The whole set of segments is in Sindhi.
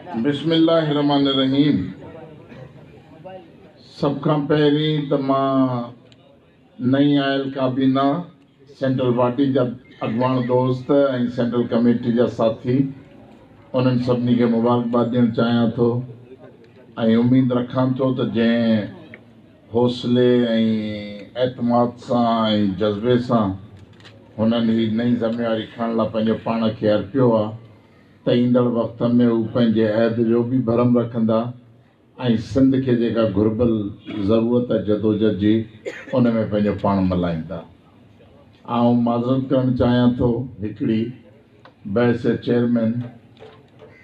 بسم الله الرحمٰن الرحيم سڀ کان پهرين ته مان نئين آيل ڪابينا سينٽرل پارٽي جا اڳواڻ دوست ۽ سينٽرل ڪميٽي جا ساٿي انهن سڀني کي مبارڪباد ڏيڻ چاهيان ٿو ۽ اميد رکان ٿو ته جنهن حوصلي ۽ اعتماد سان ۽ جذبي سان هنن هي نئين ذميواري کڻڻ لاء پنهنجو پاڻ کي ارپيو آهي ته ايندڙ وقت ۾ هو پنهنجي عهد جو به ڀرم رکندا ۽ سنڌ کي جيڪا گهربل ضرورت آهي جدوجھد جي ان ۾ پنهنجو پاڻ ملهائيندا. آئون معذرت ڪرڻ چاهيان ٿو هڪڙي بحيثيت چيئرمين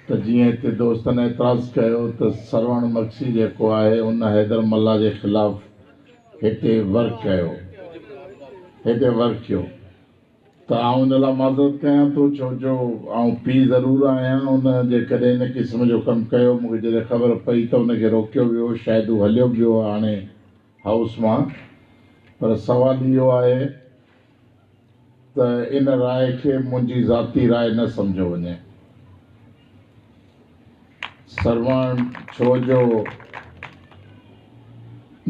ته جيئن هتي دوستن اعتراض ڪيو ته سرواڻ مگسي جيڪو آهي ان حيدر ملاح جي خلاف هتي ورڪ ڪيو هتي ورڪ ڪيو. ته آئون ان لاء معذرت ڪيان ٿو ڇو جو آئون پيء ضرور آهيان ان جيڪڏهن ان قسم جو ڪم ڪيو مون کي جڏهن خبر پئي ته ان کي روڪيو ويو شايد هو هليو به ويو آهي هاڻي هائوس مان پر سوال اهو آهي ته ان راء کي منهنجي ذاتي راء نه سمجهيو وڃي. سرواڻ، ڇو جو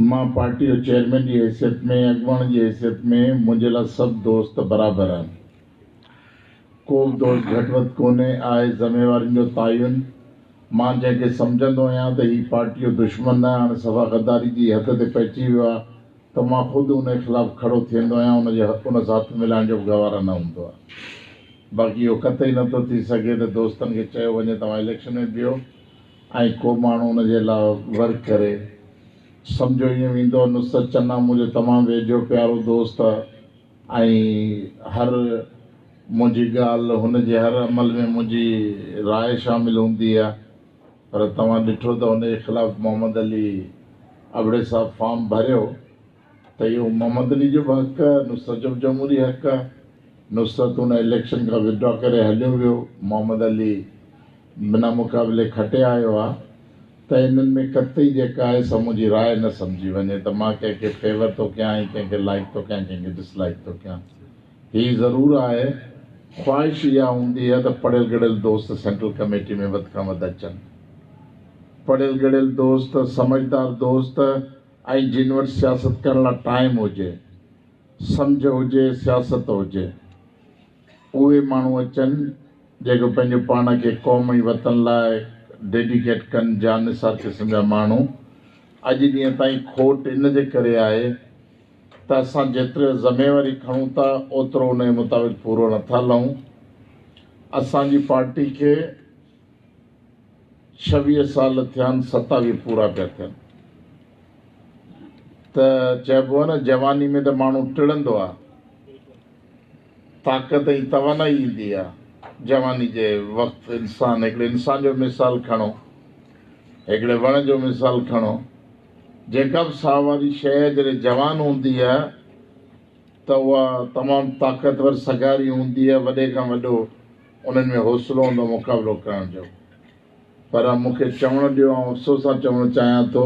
مان پارٽي جو چيئرمين جي حيثيت ۾ اڳواڻ جي حيثيت ۾ منهنجي لاء سڀ دوست برابر آهن. ڪو به دوست گهٽ وڌ ڪونهي. آهي ذميوارين جو تعين. مان جنهن کي سمجهندو آهيان ته هي پارٽي جو دشمن نه هاڻي صفا غداري جي حد تي پهچي ويو آهي ته مان خود ان جي خلاف کڙو ٿيندو آهيان ان جي ان سان هٿ ملائڻ جو به گوارا نه هوندو آهي. باقي اهو قطعي نه ٿو ٿي سگهي ته دوستن کي چيو وڃي توهان اليڪشن ۾ بيهو ۽ ڪو ماڻهو ان جي لاء ورڪ ڪري. سمجهيو ائين ويندو نصرت چنا منهنجو تمام ويجهو پيارو دوست آهي ۽ هر منهنجي ڳالهه هن جي هر عمل ۾ منهنجي راء شامل هوندي آهي پر توهان ڏٺو ته هن جي خلاف محمد علي ابڙي صاحب فارم ڀريو ته اهو محمد علي جو به حق آهي، نصرت جو به جمهوري حق آهي. نصرت ان اليڪشن کان ودڊرا ڪري هليو ويو، محمد علي بنا مقابلي کٽي آيو آهي ته انهن ۾ قطعي جيڪا آهي سا منهنجي راء نه سمجهي وڃي ته مان ڪنهن کي فيور ٿو ڪيان ۽ ڪنهن کي لائيڪ ٿو ڪيان ڪنهن کي ڊس لائيڪ ٿو ڪيان. هي ضرور آهي خواهش اها هوندي آهي ته پڙهيل ڳڙهيل دوست سينٽرل ڪميٽي ۾ وڌ کان وڌ اچن. پڙهيل ڳڙهيل دوست، سمجهدار دوست ۽ جن وٽ سياست ڪرڻ لاء ٽائيم هجي، سمجهه هجي، سياست هجي، اهي ماڻهو اچن جيڪو پنهنجو پاڻ کي قوم ۽ وطن لاء ڊيڊيڪيٽ ڪن، جان نثار قسم جا ماڻهو اڄ ڏينهن تائين کوٽ ان جي ڪري آهي ته اسان جيتري ذميواري کڻون ٿا اوترو ان جي مطابق پورو نٿا لهون، اسان جي پارٽي کي. 26 سال ٿيا آهن، 27 پورا پيا ٿين ته چئبو آهي نه جواني ۾ ته ماڻهو ٽڙندو آهي، طاقت ۽ توانائي ايندي آهي جواني جي وقت انسان هڪڙي انسان جو مثال کڻو، هڪڙي وڻ جو مثال کڻو، جيڪا به ساهه واري شيء جڏهن جوان هوندي آهي ته اها تمام طاقتور سگهاري هوندي آهي، وڏي کان وڏو انهن ۾ حوصلو هوندو مقابلو ڪرڻ جو پر مون کي چوڻ ڏيو آئون افسوس سان چوڻ چاهيان ٿو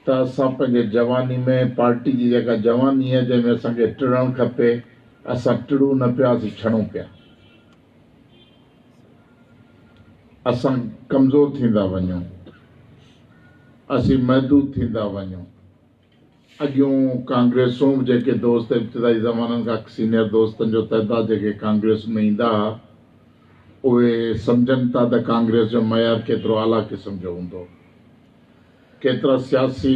ته اسان پنهنجي جواني ۾ پارٽي جي جيڪا جواني آهي جنهن ۾ اسان کي ٽڙڻ کپي اسان ٽڙون نه پيا اسين ڇڻون پيا اسان ڪمزور ٿيندا وڃون اسين محدود ٿيندا وڃون. اڳيون ڪانگريسون به جيڪي دوست ابتدائي زمانن کان سينئر دوستن جو تعداد جيڪي ڪانگريس ۾ ايندا ها اهي سمجهن ٿا ته ڪانگريس جو معيار ڪيترو اعليٰ قسم جو هوندو. ڪيترا سياسي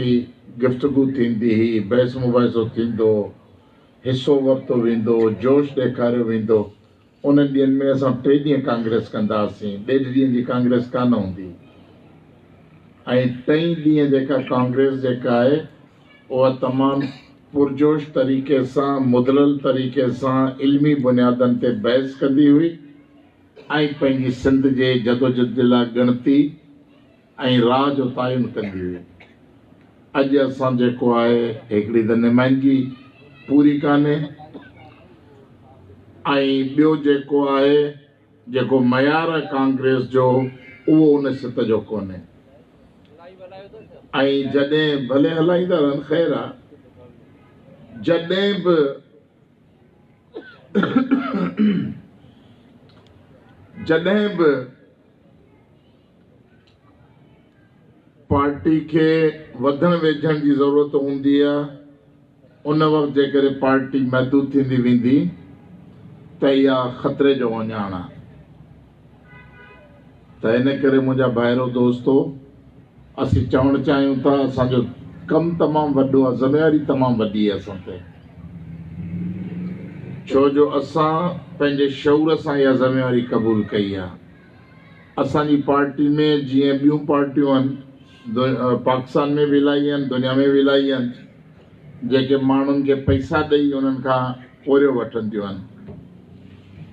گفتگو ٿيندي هئي، بحث مباحثو ٿيندو، حصو ورتو ويندو، جوش ڏيکاريو ويندو. انهن ڏينهن ۾ اسان ٽي ڏينهن ڪانگريس ڪندا هئاسين، ڏيڍ ڏينهن جي ڪانگريس ڪانه هوندي هئي ۽ ٽئين ڏينهن جيڪا ڪانگريس جيڪا آهي اها تمام پرجوش طريقي سان مدلل طريقي سان علمي بنيادن تي بحث ڪندي هئي ۽ پنهنجي سنڌ جي جدوجھد جي لاء ڳڻتي ۽ راء جو تعين ڪندي هئي. اڄ اسان جيڪو آهي هڪڙي ته نمائندگي پوري ڪانهي ۽ ٻيو جيڪو آهي جيڪو معيار آهي ڪانگريس جو اهو ان سطح جو ڪونهي ۽ جڏهن ڀلي هلائيندا رهن خير آهي جڏهن به جڏهن به. پارٽي کي وڌڻ ويجهڻ جي ضرورت هوندي آهي، ان وقت جيڪڏهن پارٽي محدود ٿيندي ويندي ته اها خطري جو اهڃاڻ آهي. ته ان ڪري منهنجا ڀائرو دوستو، اسين چوڻ چاهيون ٿا اسان جو ڪم تمام وڏو آهي، ذميواري تمام وڏي آهي اسان تي، ڇو جو اسان پنهنجي شعور سان اها ذميواري قبول ڪئي آهي. اسان جي پارٽي ۾ جيئن ٻيون پارٽيون آهن، پاڪستان ۾ به الاهي آهن، دنيا ۾ به الاهي آهن، جيڪي ماڻهن کي پئسا ڏئي انهن کان پورهيو وٺنديون آهن.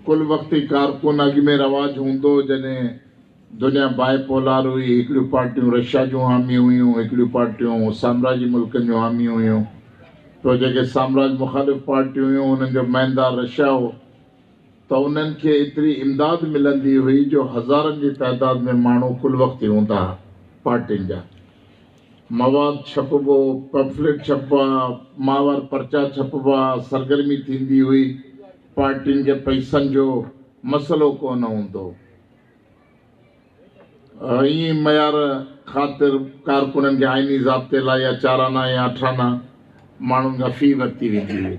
ڪل وقتي ڪارڪن اڳ ۾ رواج هوندو هو جڏهن دنيا بائي پولار هئي، هڪڙيون پارٽيون رشيا جون حامي هيون، هڪڙيون پارٽيون سامراجي ملڪن جون حامي هيون، پوء جيڪي سامراج مخالف پارٽيون هيون انهن جو مهندار رشيا هو ته انهن کي ايتري امداد ملندي هئي جو هزارن جي تعداد ۾ ماڻهو ڪل وقتي هوندا ها، پارٽين جا مواد ڇپبو، پمفليٽ ڇپبا، ماهوار پرچا ڇپبا، سرگرمي ٿيندي هئي، پارٽين کي پئسن جو مسئلو ڪونه هوندو هو. ائين ئي معيار خاطر ڪارڪنن کي آئيني ضابطي لاء يا چارانا يا اٺانا ماڻهن کان في ورتي ويندي هئي،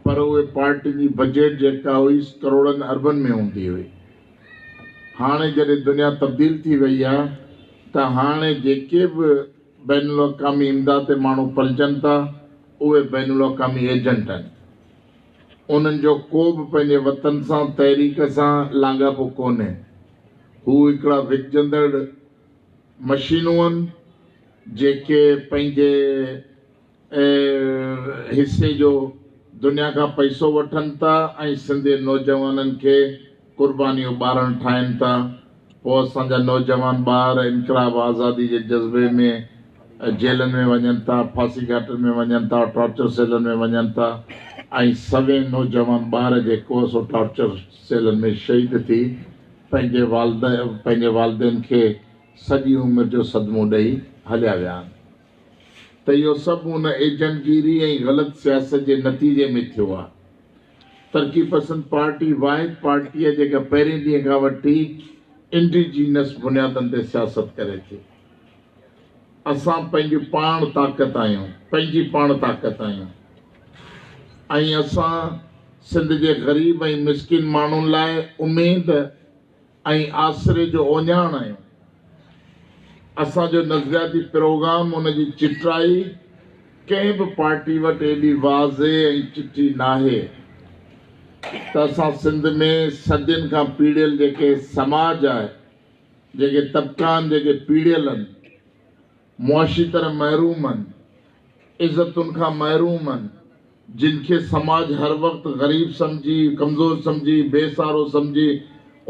پر اهي پارٽين جي بجيٽ جيڪا هئي ڪروڙن اربن ۾ هوندي هئي. هاڻي جڏهن دنيا تبديل ٿي وئي آهي ته هاڻي جيڪي به بين الاقوامي امداد تي ماڻهو پلجن ٿا اهي بين الاقوامي ايجنٽ آهن. انهن جو ڪو به پنهنجي وطن سان تحريڪ سان لاڳاپو ڪونهي. هو هڪڙا وڪجندڙ مشينون آهن جيڪي پنهنجي حصي جو دنيا کان پئسو وٺن ٿا ۽ سنڌي نوجوانن کي قربانيون ٻارڻ ٺاهين ٿا. پوء اسان جا نوجوان ٻار انقلاب آزادي جي جذبي ۾ جيلن ۾ وڃن ٿا، ڦاسي گهاٽن ۾ وڃن ٿا، ٽارچر سيلن ۾ وڃن ٿا ۽ سوين نوجوان ٻار جيڪو سو ٽارچر سيلن ۾ شهيد ٿي پنهنجي پنهنجي والدين کي سڄي عمر جو صدمو ڏئي هليا ويا آهن ته اهو سڀ ان ايجنٽگيري ۽ غلط سياست جي نتيجي ۾ ٿيو آهي. ترقي پسند پارٽي واحد پارٽي آهي جيڪا پهرين ڏينهن کان وٺي انڊيجينس بنيادن تي سياست ڪري ٿي. اسان پنهنجي پاڻ طاقت آهيون، پنهنجي پاڻ طاقت آهيون ۽ اسان سنڌ جي غريب ۽ مسڪين ماڻهن لاء اميد ۽ آسري جو اهڃاڻ آهيون. اسان جو نظرياتي پروگرام ان جي چٽائي ڪنهن به پارٽي وٽ ايڏي واضح ۽ چٽي ناهي ته اسان سنڌ ۾ صدين کان پيڙيل جيڪي سماج آهي، جيڪي طبقا آهن، جيڪي پيڙيل آهن، معاشي طرح محروم آهن، عزتن کان محروم آهن، جن کي سماج هر وقت غريب سمجهي، ڪمزور سمجهي، بي سهارو سمجهي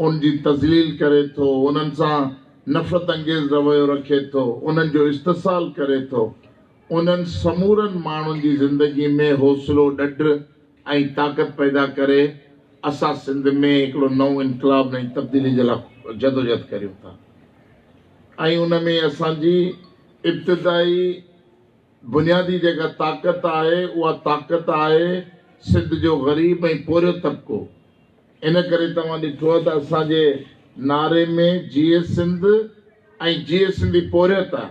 ان جي تذليل ڪري ٿو، انهن سان نفرت انگيز رويو رکي ٿو، انهن جو استحصال ڪري ٿو، انهن سمورن ماڻهن جي زندگي ۾ حوصلو، ڏڍ ۽ طاقت پيدا ڪري اسان سنڌ ۾ هڪڙو نئون انقلاب، نئين تبديلي جي لاء جدوجهد ڪريون ٿا ۽ ان ۾ اسان جي ابتدائي بنيادي جيڪا طاقت آهي اها طاقت آهي سنڌ جو غريب ۽ پورهيت طبقو. ان ڪري توهان ڏٺو آهي ته اسان جي نعري ۾ جيئي سنڌ ۽ جيئي سنڌي پورهيت آهي.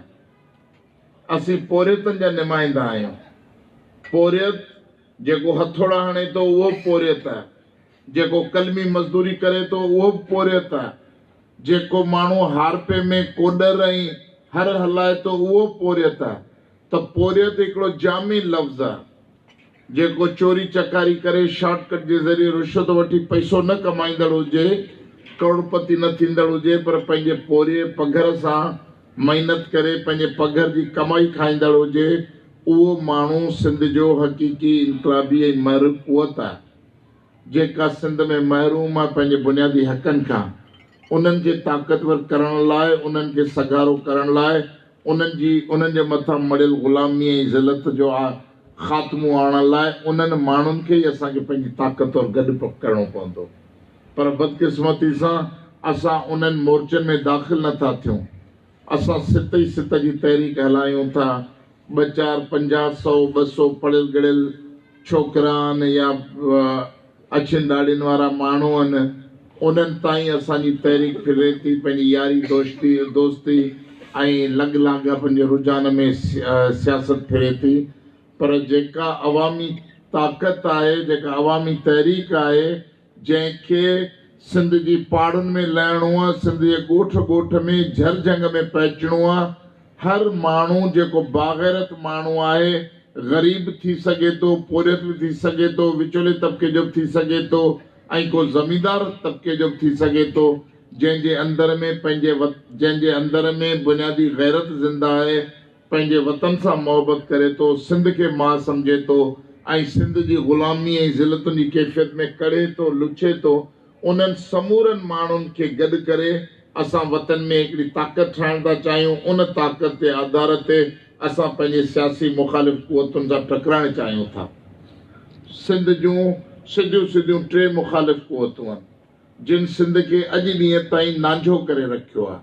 اسين پورهيتن جا نمائندا آهيون. پورهيت جيڪو هٿوڙا هڻي ٿو اهو به پورهيت آهي. جيڪو قلمي مزدوري ڪري ٿو اهو به پورهيت آهي. جيڪو ماڻهو هارپي ۾ ڪوڏر ۽ هر هلائي ٿو اهو به پورهيت آهي. ته پورهيت هڪڙو جامع لفظ آهي. جيڪو چوري چڪاري ڪري شارٽ ڪٽ جي ذريعي رشوت وٺي پئسو نه ڪمائيندڙ هجي، ڪروڙپتي نه ٿيندڙ هجي پر پنهنجي پورهيي پگهر سان محنت ڪري پنهنجي پگهر جي ڪمائي کائيندڙ هجي اهو ماڻهو سنڌ جو حقيقي انقلابي ۽ محرڪ قوت آهي. جيڪا سنڌ ۾ محروم آهي پنهنجي بنيادي حقن کان، انهن کي طاقتور ڪرڻ لاء، انهن کي سگهارو ڪرڻ لاء، انهن جي انهن جي مٿان مڙهيل غلامي ۽ ذلت جو خاتمو آڻڻ لاء انهن ماڻهن کي ئي اسان کي پنهنجي طاقت طور گڏ ڪرڻو پوندو. پر بدقسمتي سان اسان انهن مورچن ۾ داخل نه ٿا ٿيون. اسان ست ئي ست جي تحريڪ هلايون ٿا. ٻه چار 50 سئو 200 پڙهيل ڳڙهيل ڇوڪرا آهن يا اڇين ڏاڙهين وارا ماڻهو آهن، انهن تائين اسان جي تحريڪ ڦري ٿي. پنهنجي ياري دوستي ۽ لڳ لاڳاپن جي رجحان ۾ سياست ڦري ٿي پر جيڪا عوامي طاقت آهي، جيڪا عوامي تحريڪ آهي، جنهن کي سنڌ جي پاڙن ۾ لهڻو آ، سنڌ جي ڳوٺ ڳوٺ ۾، جھر جھنگ ۾ پهچڻو آ، هر ماڻهو جيڪو باغيرت ماڻهو آهي، غريب ٿي سگهي ٿو، پورهيت به ٿي سگهي ٿو، وچولي طبقي جو به ٿي سگهي ٿو ۽ ڪو زميندار طبقي جو به ٿي سگهي ٿو، جنهن جي اندر ۾ پنهنجي جنهن جي اندر ۾ بنيادي غيرت زنده آهي، پنهنجي وطن سان محبت ڪري ٿو، سنڌ کي ماء سمجهي ٿو ۽ سنڌ جي غلامي ۽ ذلتن جي ڪيفيت ۾ ڪڙهي ٿو، لڇي ٿو، انهن سمورن ماڻهن کي گڏ ڪري اسان وطن ۾ هڪڙي طاقت ٺاهڻ ٿا چاهيون، ان طاقت جي آڌار تي اسان پنهنجي سياسي مخالف قوتن سان ٽڪرائڻ چاهيون ٿا. سنڌ جون سڌيون سڌيون ٽي مخالف قوتون آهن، جن سنڌ کي اڄ ڏينهن تائين نانجهو ڪري رکيو آهي.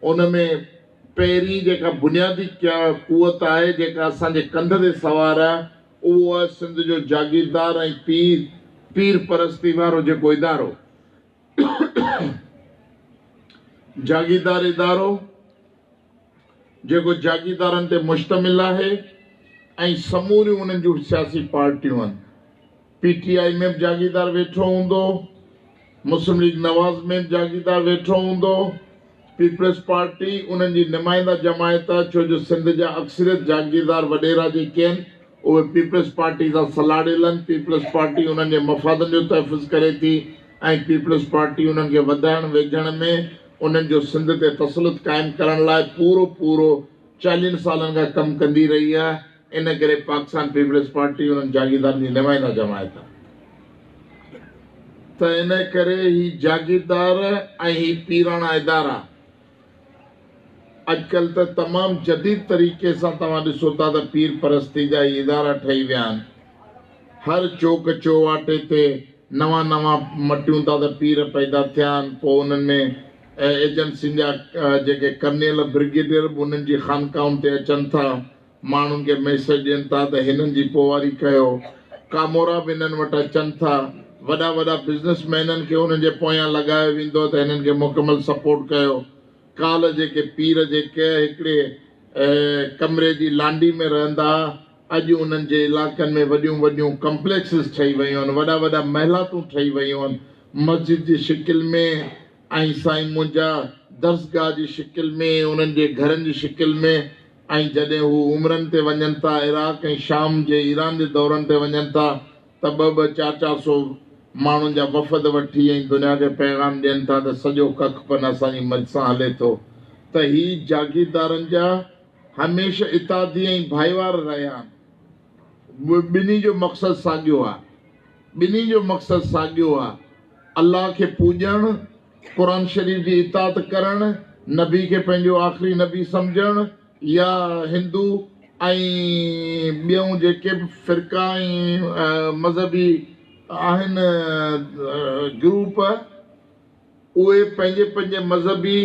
ان ۾ پهرين جيڪا بنيادي قوت آهي، جيڪا اسان جي ڪنڌ تي سوار آهي، اهو آهي سنڌ جو جاگيردار ۽ پير پير پرستي وارو جيڪو ادارو، جاگيردار ادارو جيڪو جاگيردارن تي مشتمل آهي ۽ سموريون انهن جون سياسي پارٽيون آهن. پي ٽي آء ۾ به جاگيردار ويٺو هوندو، مسلم ليگ نواز ۾ به جاگيردار ويٺو هوندو، پيپلز پارٽي انهن جي نمائنده جماعت آهي ڇو جو سنڌ جا اڪثريت جاگيردار وڏيرا جيڪي آهن اهي پيپلز پارٽي سان سلهاڙيل آهن، پيپلز پارٽي انهن جي مفادن جو تحفظ ڪري ٿي ۽ پيپلز پارٽي انهن کي وڌائڻ ويجهڻ ۾ انهن جو سنڌ تي تسلط قائم ڪرڻ لاء پورو پورو چاليهن سالن کان ڪم ڪندي رهي آهي. ان ڪري پاڪستان پيپلز پارٽي انهن جاگيردارن جي نمائنده جماعت آهي ته ان ڪري هي جاگيردار ۽ هي پيراڻا ادارا اڄڪلهه ته تمام جديد طريقي سان توهان ڏسو ٿا ته پير پرستي جا هي ادارا ٺهي ويا آهن. هر چوڪ چوواٽي تي نوان نوان مٽيون ٿا ته پير پيدا ٿيا آهن پوء انهن ۾ ايجنسين جا جيڪي ڪرنيل برگيڊيئر به انهن جي خانقاهن تي اچن ٿا. ماڻهن کي ميسيج ڏين ٿا ته هنن جي پوئواري ڪيو، ڪامورا به هنن وٽ اچن ٿا، وڏا وڏا بزنس مينن کي انهن جي پويان لڳايو ويندو ته هنن کي مڪمل سپورٽ ڪيو. ڪالهه جيڪي پير جيڪي هڪڙي ڪمري جي لانڍي ۾ رهندا ها، اڄ انهن جي علائقن ۾ وڏيون وڏيون ڪمپليڪسز ٺهي ويون آهن، وڏا وڏا محلاتون ٺهي ويون آهن، مسجد جي شڪل ۾ ۽ سائين منهنجا درسگاهه جي شڪل ۾ انهن جي گهرن جي شڪل ۾. ۽ جڏهن هو عمرن تي وڃن ٿا، عراق ۽ شام جي ايران جي دورن تي وڃن ٿا ته ٻه ٻه چار چار سو ماڻهن جا وفد وٺي ۽ دنيا کي پيغام ڏين ٿا ته سڄو ڪک پن اسان جي مرضي سان هلي ٿو ته هي جاگيردارن جا هميشه اتحادي ۽ ڀائيوار رهيا آهن. ٻنهي جو مقصد ساڳيو آهي. ٻنهي جو مقصد ساڳيو آهي. الله کي پوڄڻ. قرآن شريف جي اطاعت ڪرڻ، نبي کي پنهنجو آخري نبي سمجهڻ يا هندو ۽ ٻيون جيڪي به فرقا ۽ مذهبي آهن گروپ اهي پنهنجي پنهنجي مذهبي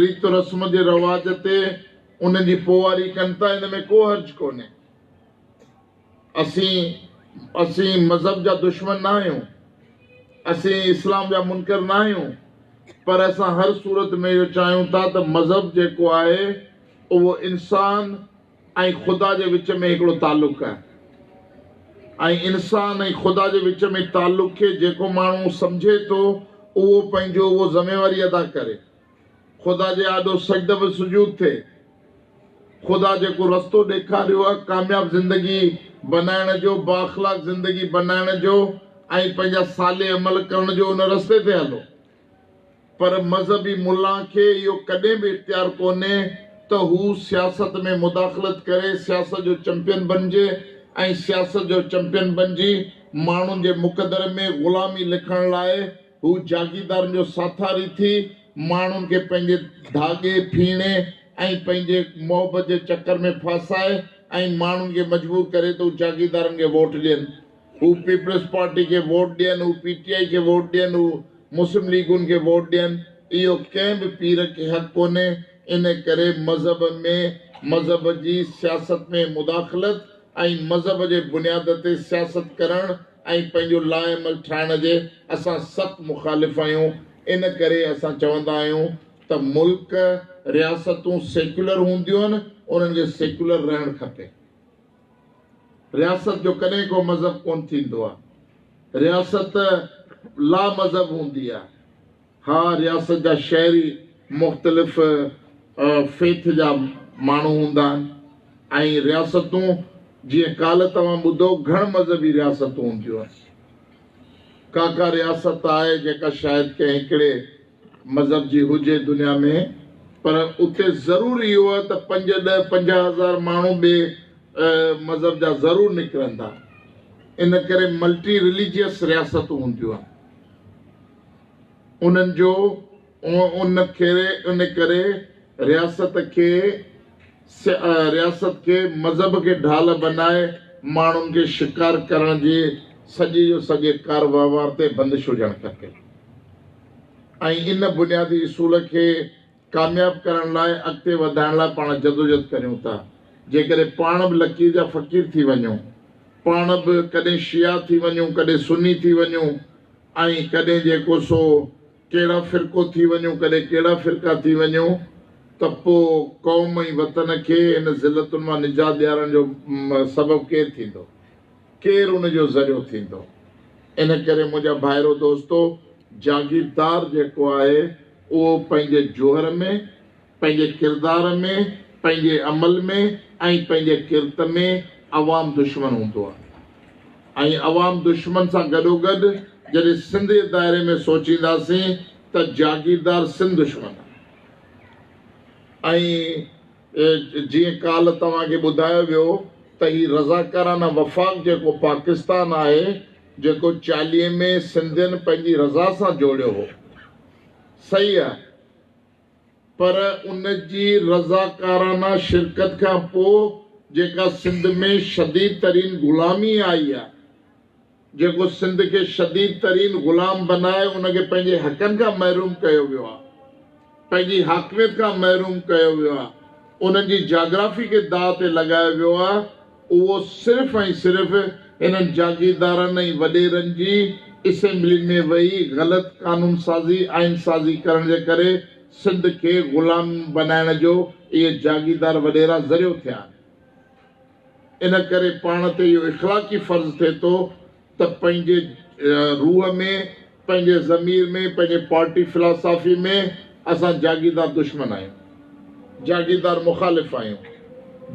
ريت رسم جي رواج تي انهن جي پوئواري ڪن ٿا ان ۾ ڪو حرج ڪونهي. اسين اسين مذهب جا دشمن نه آهيون، اسين اسلام جا منڪر نه آهيون، پر اسان هر صورت ۾ اهو چاهيون ٿا ته مذهب جيڪو آهي اهو انسان ۽ خدا جي وچ ۾ هڪڙو تعلق آهي ۽ انسان ۽ خدا جي وچ ۾ تعلق کي جيڪو ماڻهو سمجهي ٿو اهو پنهنجو اهو ذميواري ادا ڪري. خدا جي آڏو سجده به سجود ٿئي. خدا جيڪو رستو ڏيکاريو آهي ڪامياب زندگي بنائڻ جو، بااخلاق زندگي بنائڻ جو ۽ پنهنجا صالح عمل ڪرڻ جو ان رستي تي هلو. پر مذهبي ملان کي اهو ڪڏهن به اختيار ڪونهي ته هو سياست ۾ مداخلت ڪري سياست جو چمپين بنجي ۽ سياست جو چمپين بنجي ماڻهن جي مقدر ۾ غلامي لکڻ لاء هو جاگيردارن جو ساٿاري ٿي ماڻهن کي پنهنجي ڌاڳي، ڦيڻي ۽ پنهنجي محبت جي چڪر ۾ ڦاسائي ۽ ماڻهن کي مجبور ڪري ته هو جاگيردارن کي ووٽ ڏين. هو پيپلز پارٽي کي ووٽ ڏين، هو پي ٽي آء کي ووٽ ڏين، هو مسلم ليگ ن کي ووٽ ڏين. اهو ڪنهن به پير کي حق ڪونهي. ان ڪري مذهب ۾ مذهب جي سياست ۾ مداخلت ۽ مذهب جي بنياد تي سياست ڪرڻ ۽ پنهنجو لاعمل ٺاهڻ جي اسان سخت مخالف آهيون ان ڪري اسان چوندا آهيون ته ملڪ، رياستون سيڪيولر هونديون آهن، انهن کي سيڪيولر رهڻ کپي. رياست جو ڪڏهن ڪو مذهب ڪونه ٿيندو آهي. رياست لا مذهب هوندي آهي. ها رياست جا شهري مختلف فيٿ جا ماڻهو هوندا آهن ۽ رياستون جيئن ڪالهه توهان ٻڌو گهڻ مذهبي رياستون هونديون آهن. ڪا ڪا رياست آهي جيڪا شايد ڪنهن هڪڙي مذهب جي هجي دنيا ۾ پر اتي ضرور اهو آهي ته پنج ڏهه 50 هزار ماڻهو ٻئي مذهب جا ضرور نڪرندا. ان ڪري ملٽي رليجيس رياستون هونديون آهن. انهن جو ان ان ڪري رياست کي رياست کي مذهب کي ڍال بنائي ماڻهن کي شڪار ڪرڻ جي سڄي جو سڄي ڪار وهنوار تي بندش هجڻ کپي ۽ ان بنيادي اصول کي ڪامياب ڪرڻ لاء اڳتي وڌائڻ لاء پاڻ جدوجھد ڪريون ٿا. جيڪڏهن پاڻ به لڪير جا فقير ٿي وڃون، پاڻ به ڪڏهن شيعا ٿي وڃون، ڪڏهن سني ٿي وڃون ۽ ڪڏهن جيڪو سو ڪهڙا فرقو ٿي وڃون، ڪڏهن ڪهڙا فرقا ٿي وڃون ته پوء قوم ۽ وطن کي هن ذلتن مان نجات ڏيارڻ جو سبب ڪير ٿيندو؟ ڪير ان جو ذريعو ٿيندو؟ ان ڪري منهنجا ڀائرو دوستو! جاگيردار جيڪو آهي اهو پنهنجي جوهر ۾، پنهنجي ڪردار ۾، پنهنجي عمل ۾ ۽ پنهنجي ڪرت ۾ عوام دشمن هوندو آهي ۽ عوام دشمن سان گڏوگڏ جڏهن سنڌ جي دائري ۾ سوچينداسين ته جاگيردار سنڌ دشمن آهي ۽ جيئن ڪالهه توهان کي ٻڌايو ويو ته هي رضاڪارانه وفاق جيڪو پاڪستان آهي جيڪو 40 ۾ سنڌين پنهنجي رضا سان جوڙيو هو صحيح آهي پر ان جي رضاڪارانه شرڪت کان پوء جيڪا سنڌ ۾ شديد ترين غلامي آئي آهي، جيڪو سنڌ کي شديد ترين غلام بنائي ان کي پنهنجي حقن کان محروم ڪيو ويو آهي، پنهنجي حاڪميت کان محروم ڪيو ويو آهي، انهن جي جاگرافي کي داء تي لڳايو ويو آهي، اهو صرف ۽ صرف انهن جاگيردارن ۽ وڏيرن جي اسيمبلين ۾ ويهي غلط قانون سازي، آئين سازي ڪرڻ جي ڪري سنڌ کي غلام بنائڻ جو اهي جاگيردار وڏيرا ذريعو ٿيا آهن. ان ڪري پاڻ تي اهو اخلاقي فرض ٿئي ٿو ته پنهنجي روح ۾، پنهنجي ضمير ۾، پنهنجي پارٽي فلاسافي ۾ اسان جاگيردار دشمن آهيون. جاگيردار مخالف آهيون.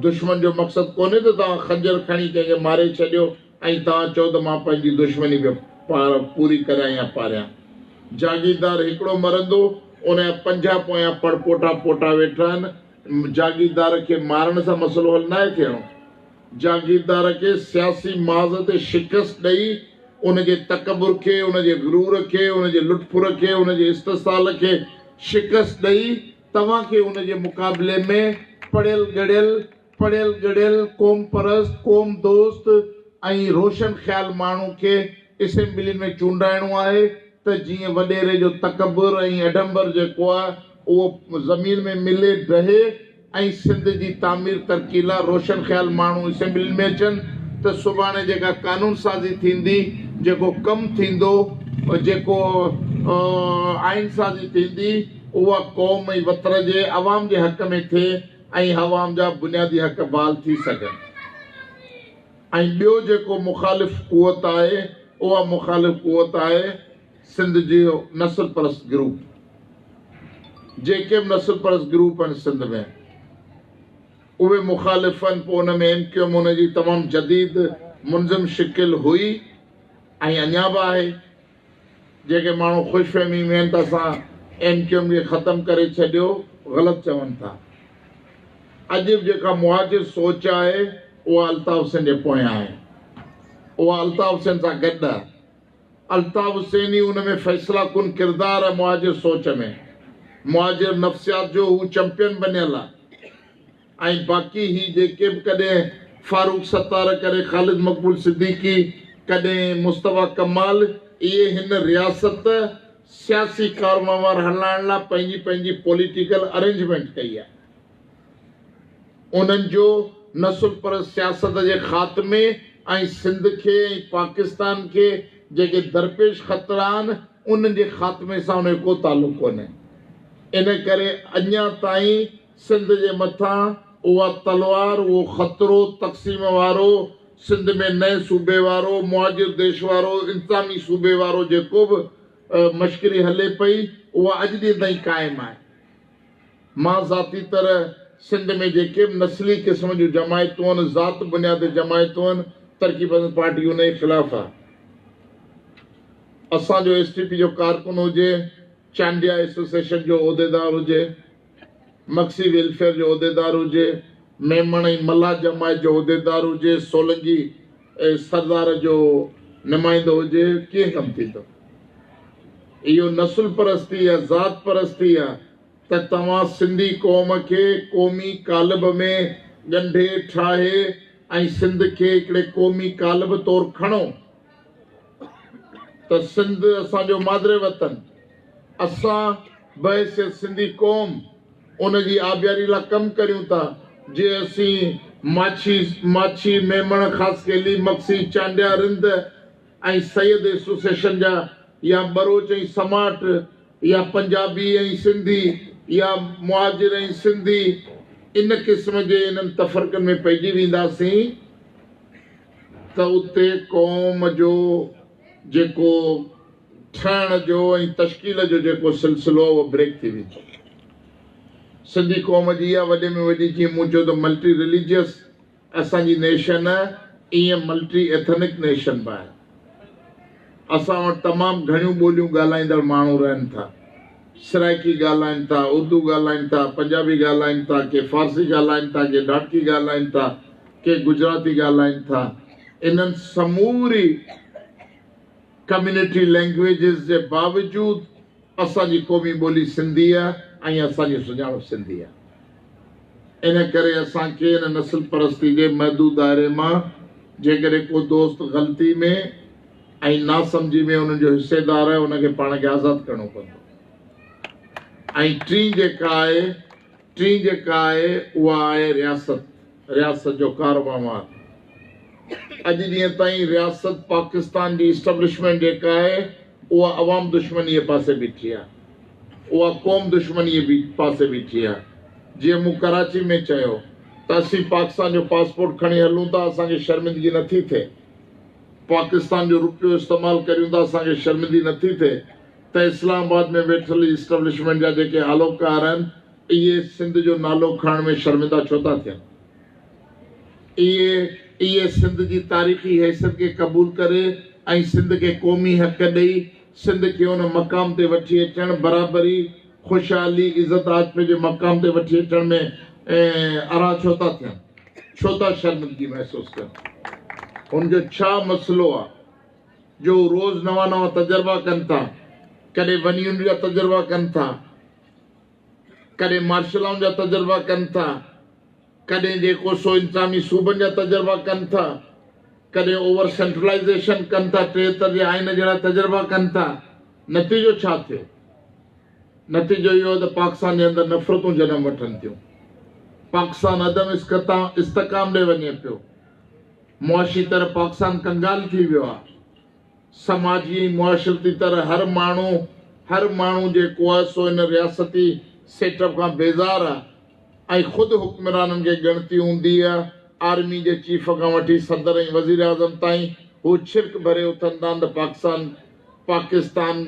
دشمن جو مقصد ڪونهي ته توهان خنجر کڻي ڪنهن کي ماري ڇڏيو ۽ توهان چئو ته مان پنهنجي دشمني پيو پوري ڪريان يا پاريان. جاگيردار هڪڙو مرندو، ان جا 50 پويان پڙپوٽا پوٽا ويٺا آهن. جاگيردار کي مارڻ سان مسئلو حل ناهي ٿيڻو. جاگيردار کي سياسي محاذ تي شڪست ڏئي ان جي تڪبر کي، ان جي غرور کي، ان جي لٽ ڦر کي، ان جي استحصال کي شڪست ڏئي توهان کي ان جي مقابلي ۾ پڙهيل ڳڙهيل، پڙهيل ڳڙهيل، قوم پرست، قوم دوست ۽ روشن خيال ماڻهو کي اسيمبلين ۾ چونڊائڻو آهي ته جيئن وڏيري جو تڪبر ۽ اڊمبر جيڪو آهي اهو زمين ۾ ملي ڊهي ۽ سنڌ جي تعمير ترقي لا روشن خيال ماڻهو اسيمبلين ۾ اچن ته سڀاڻي جيڪا قانون سازي ٿيندي، جيڪو ڪم ٿيندو، جيڪو آئين سازي ٿيندي اها قوم ۽ وطن جي عوام جي حق ۾ ٿئي ۽ عوام جا بنيادي حق بحال ٿي سگهن. ۽ ٻيو جيڪو مخالف قوت آهي اها مخالف قوت آهي سنڌ جو نسل پرست گروپ. جيڪي به نسل پرست گروپ آهن سنڌ ۾ اهي مخالف آهن. پوء ان ۾ ايم ڪيو ايم ان جي تمام جديد منظم شڪل هئي ۽ اڃا به آهي. جيڪي ماڻهو خوش فهمي ۾ آهن ته اسان ايم ڪيو ايم کي ختم ڪري ڇڏيو، غلط چون ٿا. اڄ به جيڪا مهاجر سوچ آهي اها الطاف حسين جي پويان آهي، اها الطاف حسين سان گڏ آهي. الطاف حسين ئي ان ۾ فيصلا ڪن ڪردار آهي مهاجر سوچ ۾، مهاجر نفسيات جو هو چمپين بنيل آهي. ۽ باقي هي جيڪي به ڪڏهن فاروق ستار ڪڏهن خالد مقبول صديقي ڪڏهن مصطفيٰ ڪمال اهي هن رياست سياسي ڪاروهنوار هلائڻ لاء پنهنجي پنهنجي پوليٽيڪل ارينجمينٽ ڪئي آهي. انهن جو نسل پرست سياست جي خاتمي ۽ سنڌ کي ۽ پاڪستان کي جيڪي درپيش خطرا آهن انهن جي خاتمي سان ان جو ڪو تعلق ڪونهي. ان ڪري اڃا تائين سنڌ جي مٿان اها تلوار، اهو خطرو تقسيم وارو، سنڌ ۾ نئين صوبي وارو، مهاجر ديش وارو، انتظامي صوبي وارو جيڪو به مشڪري هلي پئي، اها اڄ ڏينهن تائين قائم آهي. مان ذاتي طرح سنڌ ۾ جيڪي به نسلي قسم جون جماعتون آهن، ذات بنياد جماعتون آهن، ترقي پسند پارٽي انهي خلاف آهي. اسان جو ايس ٽي پي جو ڪارڪن هجي، چانڊيا ايسوسيئيشن جو عهديدار هجي، مگسي ويلفيئر جو عهديدار هجي، ميمڻ ۽ ملاح جماعت جو عهديدار هجي، سولنگي سردار جو نمائندو هجي، ڪيئن ڪم ٿيندو؟ اهو نسل پرستي آ، ذات پرستي آ ته توهان سنڌي قوم کي قومي قالب ۾ ڳنڍي، ٺاهي ۽ سنڌ کي هڪڙي قومي قالب طور کڻو. ته سنڌ اسان جو مادر وطن، اسان بحيثيت سنڌي قوم ان جي آبياري لا ڪم ڪريون ٿا، جي اسين ماڇي، ماڇي، ميمڻ، خاصخيلي، مگسي، چانڊيا، رند ۽ سيد ايسوسيئيشن جا يا ٻروچ ۽ سماٽ يا پنجابي ۽ سنڌي يا مهاجر ۽ سنڌي ان قسم جي انهن تفرقن ۾ پئجي وينداسين ته اتي قوم جو جيڪو ٺهڻ جو ۽ تشڪيل جو جيڪو سلسلو آهي اهو بريڪ ٿي ويندو. سنڌي قوم جي اها وڏي ۾ وڏي جيئن مون چيو ته ملٽي رليجيس اسان جي نيشن آهي ايئن ملٽي ايٿنڪ نيشن به آهي. اسان وٽ تمام گهڻيون ٻوليون ڳالهائيندڙ ماڻهو رهن ٿا. سرائيڪي ڳالهائين ٿا، اردو ڳالهائين ٿا، پنجابي ڳالهائين ٿا، ڪي فارسي ڳالهائين ٿا، ڪي ڍاٽڪي ڳالهائين ٿا، ڪي گجراتي ڳالهائين ٿا. انهن سموري ڪميونٽي لينگويجز جي باوجود اسان جي قومي ٻولي سنڌي آهي ۽ اسان جي سڃاڻپ سنڌي آهي. ان ڪري اسان کي ان نسل پرستي جي محدود دائري مان جيڪڏهن ڪو دوست غلطي ۾ ۽ ناسمجهي ۾ انهن جو حصيدار آهي ان کي پاڻ کي آزاد ڪرڻو پوندو ۽ ٽين جيڪا آهي ٽين جيڪا آهي اها آهي رياست، رياست جو ڪاروهنوار. اڄ ڏينهن تائين رياست پاڪستان جي اسٽبلشمينٽ جيڪا آهي اها عوام دشمنيء پاسي بيٺي آهي، اها قوم دشمنيء پاسي بيٺي آهي. جيئن مون ڪراچي ۾ چيو ته اسين پاڪستان جو پاسپورٽ کڻي هلون ٿا اسان کي شرمندگي نٿي ٿئي، پاڪستان جو روپيو استعمال ڪريون ٿا اسان کي شرمندي نٿي ٿئي، ته اسلام آباد ۾ ويٺل اسٽبلشمينٽ جا جيڪي آلوڪار آهن اهي سنڌ جو نالو کڻڻ ۾ شرمندا ڇو ٿا ٿين؟ اهي اهي سنڌ جي تاريخي حيثيت کي قبول ڪري ۽ سنڌ کي قومي حق ڏئي سنڌ کي ان مقام تي وٺي اچڻ برابري، خوشحالي، عزت آجپي جي مقام تي وٺي اچڻ ۾ ارها ڇو ٿا ٿين؟ ڇو ٿا شرمندگي محسوس ڪن؟ هن جو ڇا مسئلو آهي؟ جو روز نوان نوان تجربا ڪن ٿا، ڪڏهن ون يونٽ جا تجربا ڪن ٿا، ڪڏهن مارشل لائن جا تجربا ڪن ٿا، ڪڏهن جيڪو سو انتظامي صوبن جا تجربا ڪن ٿا، ڪڏهن اوور سينٽرلائيزيشن ڪن ٿا، 73 جي آئين جهڙا تجربا ڪن ٿا، نتيجو ڇا ٿيو؟ نتيجو اهو ته پاڪستان جي اندر نفرتون جنم وٺن ٿيون، پاڪستان عدم استحڪام ڏي وڃي پيو. معاشي طرح پاڪستان ڪنگال ٿي ويو آهي. سماجي ۽ معاشرتي طرح هر ماڻهو هر ماڻهو جيڪو آهي سو ان رياستي سيٽ اپ کان بيزار آهي ۽ خود حڪمرانن کي ڳڻتي هوندي آهي. آرمي جي چيف کان وٺي صدر ۽ وزيراعظم تائين هو ڇرڪ ڀري اٿندا آهن ته پاڪستان پاڪستان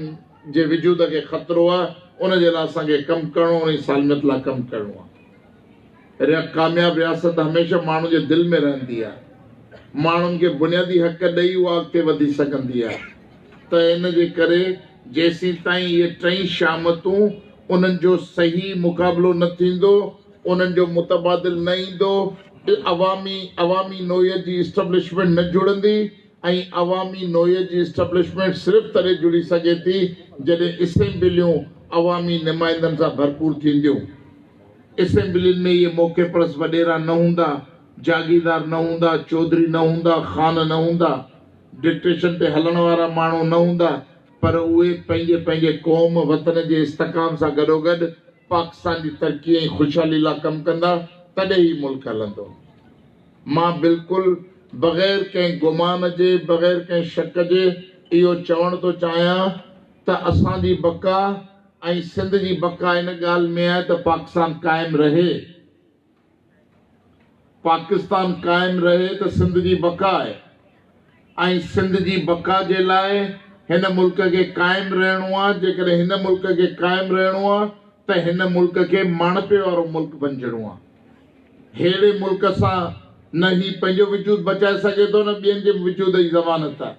جي وجود کي خطرو آهي ان جي لاء اسان کي ڪم ڪرڻو ان جي سالميت لاء ڪم ڪرڻو آهي. ڪامياب رياست هميشه ماڻهن جي دل ۾ رهندي آهي. ماڻهن کي بنيادي حق ڏئي اها اڳتي وڌي سگهندي آهي ته ان جي ڪري جيسين تائين اهي ٽئي شامتون انهن جو صحيح مقابلو نه ٿيندو، انهن جو متبادل نه ايندو، عوامي عوامي نوعيت جي اسٽبلشمينٽ نه جڙندي ۽ عوامي نوعيت جي اسٽبلشمينٽ صرف تڏهن جڙي سگهي ٿي جڏهن اسيمبليون عوامي نمائندن سان ڀرپور ٿينديون. اسيمبلين ۾ اهي موقعي پرست وڏيرا نه هوندا، جاگيردار نه هوندا، چوڌري نه هوندا، خان نه هوندا، ڊڪٽيشن تي هلڻ وارا ماڻهو نه هوندا پر اهي پنهنجي پنهنجي قوم، وطن جي استحڪام سان گڏوگڏ پاڪستان جي ترقي ۽ خوشحالي لا ڪم ڪندا تڏهن هي ملڪ هلندو. مان بلڪل بغير ڪنهن گمان جي، بغير ڪنهن شڪ جي اهو چوڻ ٿو چاهيان ته اسان جي بقا، ۽ سنڌ جي بقا ان ڳالهه ۾ آهي ته پاڪستان قائم رهي. پاڪستان قائم رهي ته سنڌ جي بقا آهي ۽ سنڌ جي بقا جي لاء هن ملڪ کي قائم رهڻو آهي. جيڪڏهن هن ملڪ کي قائم رهڻو آهي ته هن ملڪ کي ماڻهپي وارو ملڪ بنجڻو آهي. ههڙي ملڪ سان نه هي پنهنجو وجود بچائي سگهي ٿو نه ٻين جي وجود جي ضمانت آهي.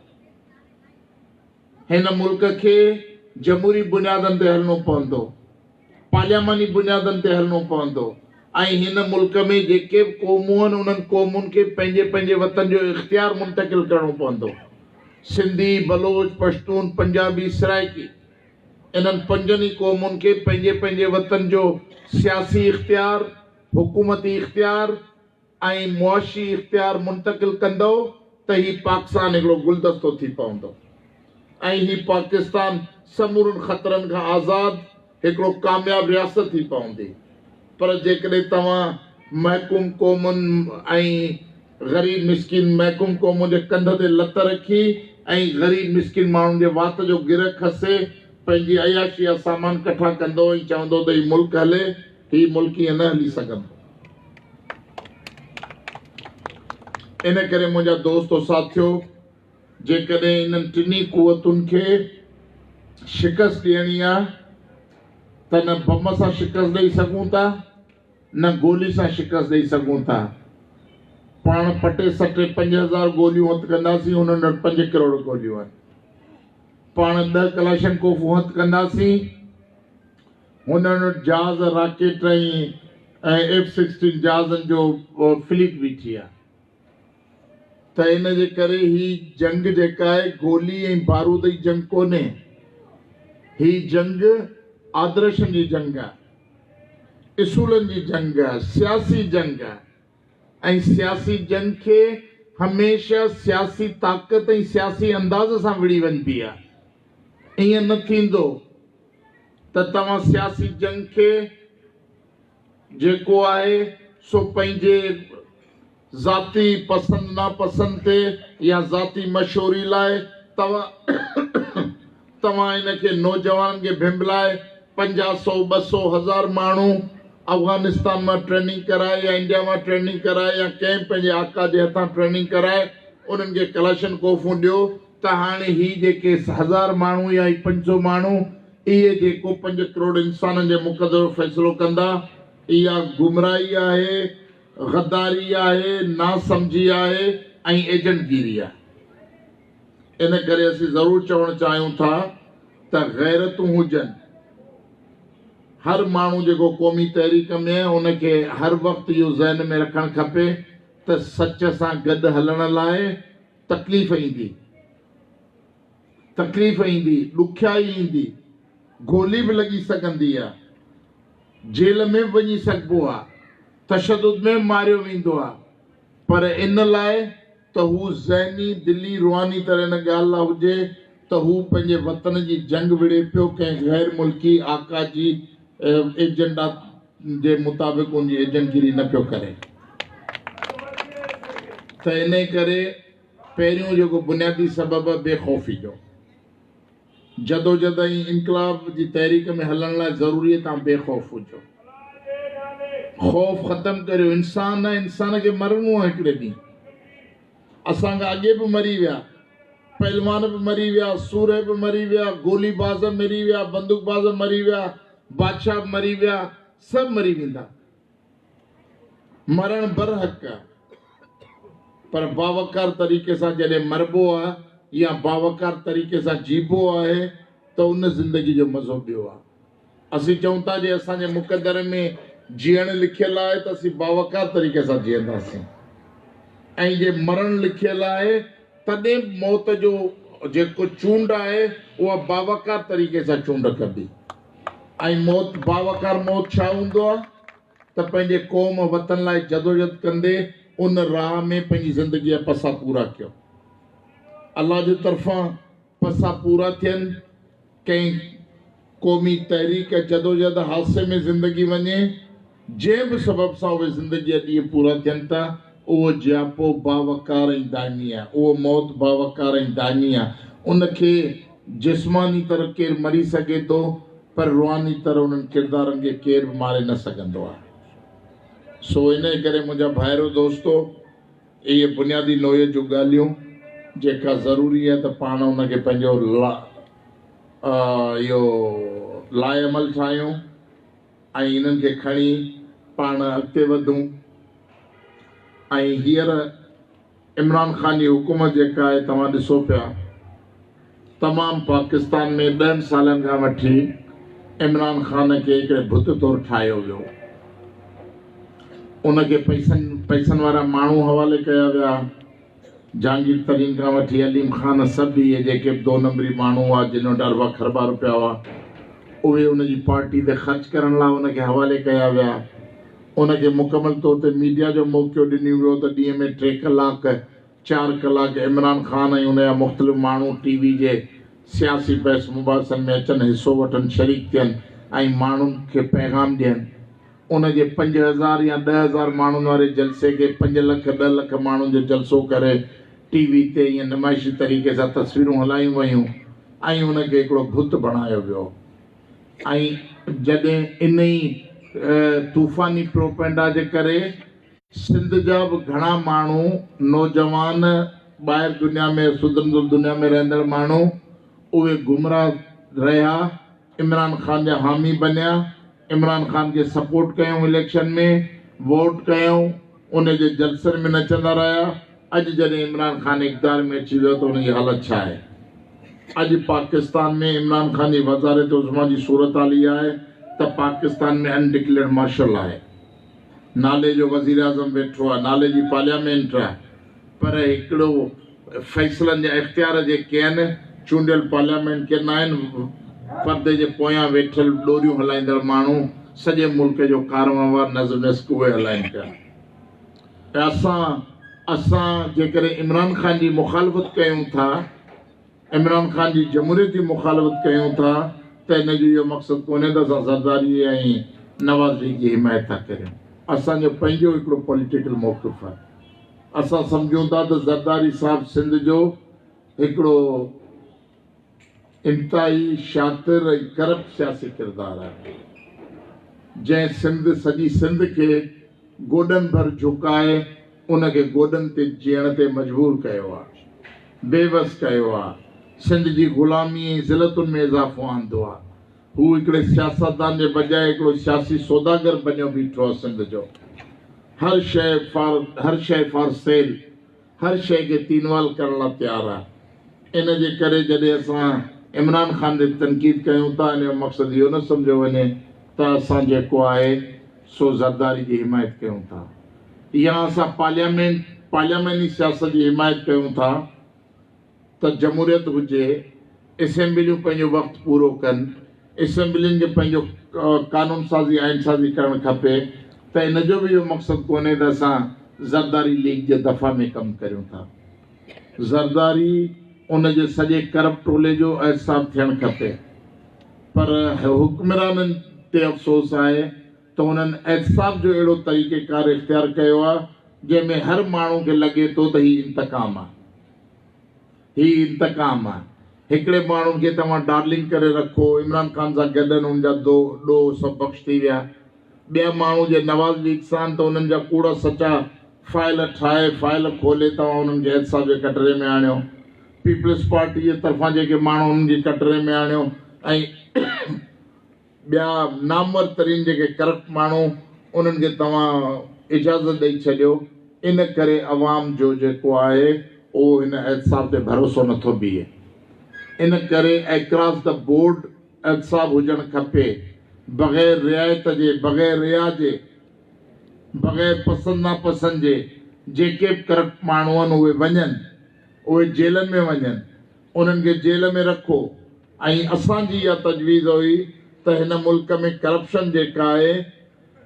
هن ملڪ کي جمهوري بنيادن تي هلڻو پوندو، پارلياماني بنيادن تي هلڻو پوندو ۽ هن ملڪ ۾ جيڪي به قومون آهن انهن قومن کي پنهنجي پنهنجي وطن جو اختيار منتقل ڪرڻو پوندو. سنڌي، بلوچ، پشتون، پنجابي، سرائيڪي انهن پنجن ئي قومن کي پنهنجي پنهنجي وطن جو سياسي اختيار، حڪومتي اختيار، ۽ معاشي اختيار منتقل ڪندؤ ته هي پاڪسان هڪڙو گلدستو ٿي پوندو ۽ هي پاڪستان سمورن خطرن کان آزاد هڪڙو ڪامياب رياست ٿي پوندي پر جيڪڏهن توهان محڪوم قومن ۽ غريب مسڪين محڪوم قومن جي ڪنڌ تي لت رکي ۽ غريب مسڪين ماڻهن جي وات جو گرهه کسي پنهنجي عياشي جا سامان ڪٺا ڪندؤ ۽ چوندؤ ته هي ملڪ هلي هي ملڪ ائين نه هلي سگهندو. ان ڪري منهنجا دوستو ساٿيو جيڪڏهن انهن ٽنهي قوتن کي شڪست ڏيڻي آ ته نه بم سان شڪست ڏئي سگهون ٿا نه گولي سان شڪست ڏئي سگهون ٿا. پاڻ پٽي سٽي 5000 گوليون هٿ ڪنداسين انهن وٽ 5 ڪروڙ گوليون آهن. پاڻ 10 ڪلاشنڪوفون هٿ ڪنداسين. هنن وٽ جهاز، راڪيٽ ۽ ايف سڪسٽين جهازن جو فليٽ بيٺي آهي ته ان جي ڪري هي جنگ جيڪا آهي گولي ۽ بارود جي جنگ ڪونهي، هي جنگ آدرشن جي جنگ آهي، اصولن جي جنگ آهي، سياسي جنگ آهي ۽ سياسي جنگ کي هميشه سياسي طاقت ۽ سياسي انداز سان وڙهي وڃبي آهي. ائين نه ٿيندو ته توهان سياسي جنگ کي جيڪو آهي سو پنهنجي ذاتي پسند ناپسند تي يا ذاتي مشهوري لاء توهان ان کي نوجوانن کي ڀنڀلائي 50، 100، 200، 1000 ماڻهو افغانستان مان ٽريننگ ڪرائي يا انڊيا مان ٽريننگ ڪرائي يا ڪنهن پنهنجي آقا جي هٿان ٽريننگ ڪرائي انهن کي ڪلاشن ڪوفون ڏيو ته هاڻي هي جيڪي هزار ماڻهو يا هي 500 ماڻهو اهي جيڪو 5 ڪروڙ انسانن جي مقدر جو فيصلو ڪندا، اها گمراهي آهي، غداري آهي، ناسمجهي آهي ۽ ايجنٽ گيري آهي. ان ڪري اسين ضرور چوڻ چاهيون ٿا ته غيرتون هجن، هر ماڻهو جيڪو قومي تحريڪ ۾ آهي ان کي هر وقت اهو ذهن ۾ رکڻ کپي ته سچ سان گڏ هلڻ لاء تڪليف ايندي، تڪليف ايندي، ڏکيائي ايندي، گولي به لڳي سگهندي آ، جيل ۾ به وڃي سگهبو آ، تشدد ۾ به ماريو ويندو آ، پر ان لاء ته هو ذهني، دلي، روحاني طرح ان ڳالهه لاء هجي ته هو پنهنجي وطن جي جنگ وڙهي پيو، ڪنهن غير ملڪي آقا جي ايجنڊا جي مطابق ان جي ايجنٽگيري نه پيو ڪري ته انهي ڪري پهريون جيڪو بنيادي سبب آهي بي خوفي جو جدوجھد ۽ انقلاب جي تحريڪ ۾ هلڻ لاء ضروري آهي توهان بي خوف هجو، خوف ختم ڪريو، انسان آهي انسان کي مرڻو آهي هڪڙي ڏينهن، اسان کان اڳي به مري ويا، پهلوان به مري ويا، سورهيه به مري ويا، گولي باز به مري ويا، بندوق باز به مري ويا، بادشاهه به مري ويا، سڀ مري ويندا. مرڻ برحق آ، پر باوقار طريقي سان جڏهن مربو آ يا باوقار طريقي سان جيبو آهي ته ان زندگي جو مزو ٻيو آ. اسين چئون ٿا جي اسان جي مقدر ۾ جيئڻ لکيل آهي ته اسين باوقار طريقي سان جيئنداسين ۽ جي مرڻ لکيل آهي تڏهن به موت جو جيڪو چونڊ آهي اها باوقار طريقي سان چونڊ ڪبي ۽ موت باوقار موت ڇا هوندو آهي ته پنهنجي قوم وطن لاء جدوجھد ڪندي ان راهه ۾ پنهنجي زندگي جا پسا پورا ڪيو. الله جي طرفان پسا پورا ٿين، ڪنهن قومي تحريڪ جدوجهد حادثي ۾ زندگي وڃي، جنهن به سبب سان اهي زندگي جا ڏينهن پورا ٿين ٿا، اهو جياپو باوقار ۽ دائمي آهي، اهو موت باوقار ۽ دائمي آهي، ان کي جسماني طرح ڪير مري سگهي ٿو، پر روحاني طرح انهن ڪردارن کي ڪير به ماري نه سگهندو آهي. سو انهيء ڪري منهنجا ڀائرو دوستو اهي بنيادي نوعيت جون ڳالهيون جيڪا ضروري آهي ته پاڻ ان کي پنهنجو اهو لاء عمل ٺاهيون ۽ انهن کي کڻي پاڻ اڳتي وڌون ۽ هينئر عمران خان جي حڪومت جيڪا آهي توهان ڏسو پيا تمام پاڪستان ۾ ڏهن سالن کان وٺي عمران خان کي هڪڙي ڀت طور ٺاهيو ويو ان کي پئسن پئسن وارا ماڻهو حوالي ڪيا ويا جهانگير ترين کان وٺي عليم خان سڀ اهي جيڪي به دو نمبري ماڻهو هئا جن وٽ اربا کربا روپيا هئا اهي ان جي پارٽي تي خرچ ڪرڻ لاء ان کي حوالي ڪيا ويا ان کي مڪمل طور تي ميڊيا جو موقعو ڏنو ويو ته ڏينهن ۾ ٽي ڪلاڪ، چار ڪلاڪ عمران خان ۽ ان جا مختلف ماڻهو ٽي وي جي سياسي بحث مباحثن ۾ اچن، حصو وٺن، شريڪ ٿين ۽ ماڻهن کي پيغام ڏين. ان جي 5000 يا 10,000 ماڻهن واري جلسي کي پنج لک، ڏهه لک ماڻهن جو جلسو ڪري ٽي وي تي ائين نمائشي طريقي سان تصويرون هلايون ويون ۽ ان کي هڪڙو ڀت بڻايو ويو. ۽ جڏهن انهي طوفاني پروپينڊا جي ڪري سنڌ جا به گهڻا ماڻهو نوجوان ٻاهر دنيا ۾ سڌرندڙ دنيا ۾ رهندڙ ماڻهو اهي گمراهه رهيا عمران خان جا حامي بنيا عمران خان کي سپورٽ ڪيائون اليڪشن ۾ ووٽ ڪيائون ان جي جلسن ۾ نچندا رهيا اڄ جڏهن عمران خان اقتدار ۾ اچي ويو ته ان جي حالت ڇا آهي؟ اڄ پاڪستان ۾ عمران خان جي وزارت عظميٰ جي صورتحال اها آهي ته پاڪستان ۾ ان ڊڪليئرڊ مارشل لا آهي. نالي جو وزيراعظم ويٺو آهي، نالي جي پارليامينٽ آهي پر هڪڙو فيصلن جا اختيار جيڪي آهن چونڊيل پارليامينٽ کي ناهن، پردي جي پويان ويٺل ڏوريون هلائيندڙ ماڻهو سڄي ملڪ جو ڪاروهنوار نظم نسق اهي هلائين پيا. ۽ اسان اسان جيڪڏهن عمران خان جي مخالفت ڪيون ٿا، عمران خان جي جمهوريت جي مخالفت ڪيون ٿا ته ان جو اهو مقصد ڪونهي ته اسان زرداري ۽ نواز ليگ جي حمايت ٿا ڪريون. اسان جو پنهنجو هڪڙو پوليٽيڪل موقف آهي. اسان سمجهون ٿا ته زرداري صاحب سنڌ جو هڪڙو انتهائي شاطر ۽ ڪرپٽ سياسي ڪردار آهي، جنهن سنڌ سڄي سنڌ کي گوڏن ڀر جهڪائي ان کي گوڏن تي جيئڻ تي مجبور ڪيو آهي، بي وس ڪيو آهي، سنڌ جي غلامي ۽ ذلتن ۾ اضافو آندو آهي. هو هڪڙي سياستدان جي بجاء هڪڙو سياسي سوداگر بنيو بيٺو آهي سنڌ جو هر شيء فار هر شيء فار سيل هر شيء کي تينوال ڪرڻ لاء تيار آهي. ان جي ڪري جڏهن اسان عمران خان تي تنقيد ڪيون ٿا ان جو مقصد اهو نه سمجهيو وڃي ته اسان جيڪو آهي سو زرداري جي حمايت ڪيون ٿا يا اسان پارليامينٽ پارلياماني سياست جي حمايت ڪيون ٿا ته جمهوريت هجي، اسيمبليون پنهنجو وقت پورو ڪن، اسيمبلين کي پنهنجو قانون سازي آئين سازي ڪرڻ کپي ته ان جو به اهو مقصد ڪونهي ته اسان زرداري ليگ جي دفاع ۾ ڪم ڪريون ٿا. زرداري ان جي سڄي ڪرپٽ ٽولي جو احتساب ٿيڻ کپي پر حڪمرانن تي افسوس آهي ته انهن احتساب جو اهڙو طريقيڪار اختيار ڪيو آهي جنهن ۾ هر ماڻهو کي لڳي ٿو ته هي انتقام آهي. هي انتقام آهي. هڪڙي ماڻهن کي توهان ڊارلنگ ڪري رکو، عمران خان سان گڏ آهن انهن جا ڏوهه سڀ بخش ٿي ويا. ٻيا ماڻهو جي نواز ليگ سان آهن ته انهن جا ڪوڙا سچا فائل ٺاهي، فائل کولي توهان انهن کي احتساب جي ڪٽهڙي ۾ آڻيو. پيپلز پارٽي جي طرفان جيڪي ماڻهو انهن کي ڪٽهڙي ۾ آڻيو ۽ ٻيا نامور ترين جيڪي ڪرپٽ ماڻهو انهن کي توهان اجازت ڏئي ڇڏيو ان ڪري عوام جو جيڪو آهي اهو هن احتساب تي ڀروسو نٿو بيهي ان ڪري اڪراس the board احتساب هجڻ کپي بغير رعايت جي بغير ريا جي بغير پسند ناپسند جي جيڪي به ڪرپٽ ماڻهو آهن اهي وڃن اهي جيلن ۾ وڃن انهن کي جيل ۾ رکو ۽ اسان جي اها تجويز هئي ته هن ملڪ ۾ ڪرپشن جيڪا آهي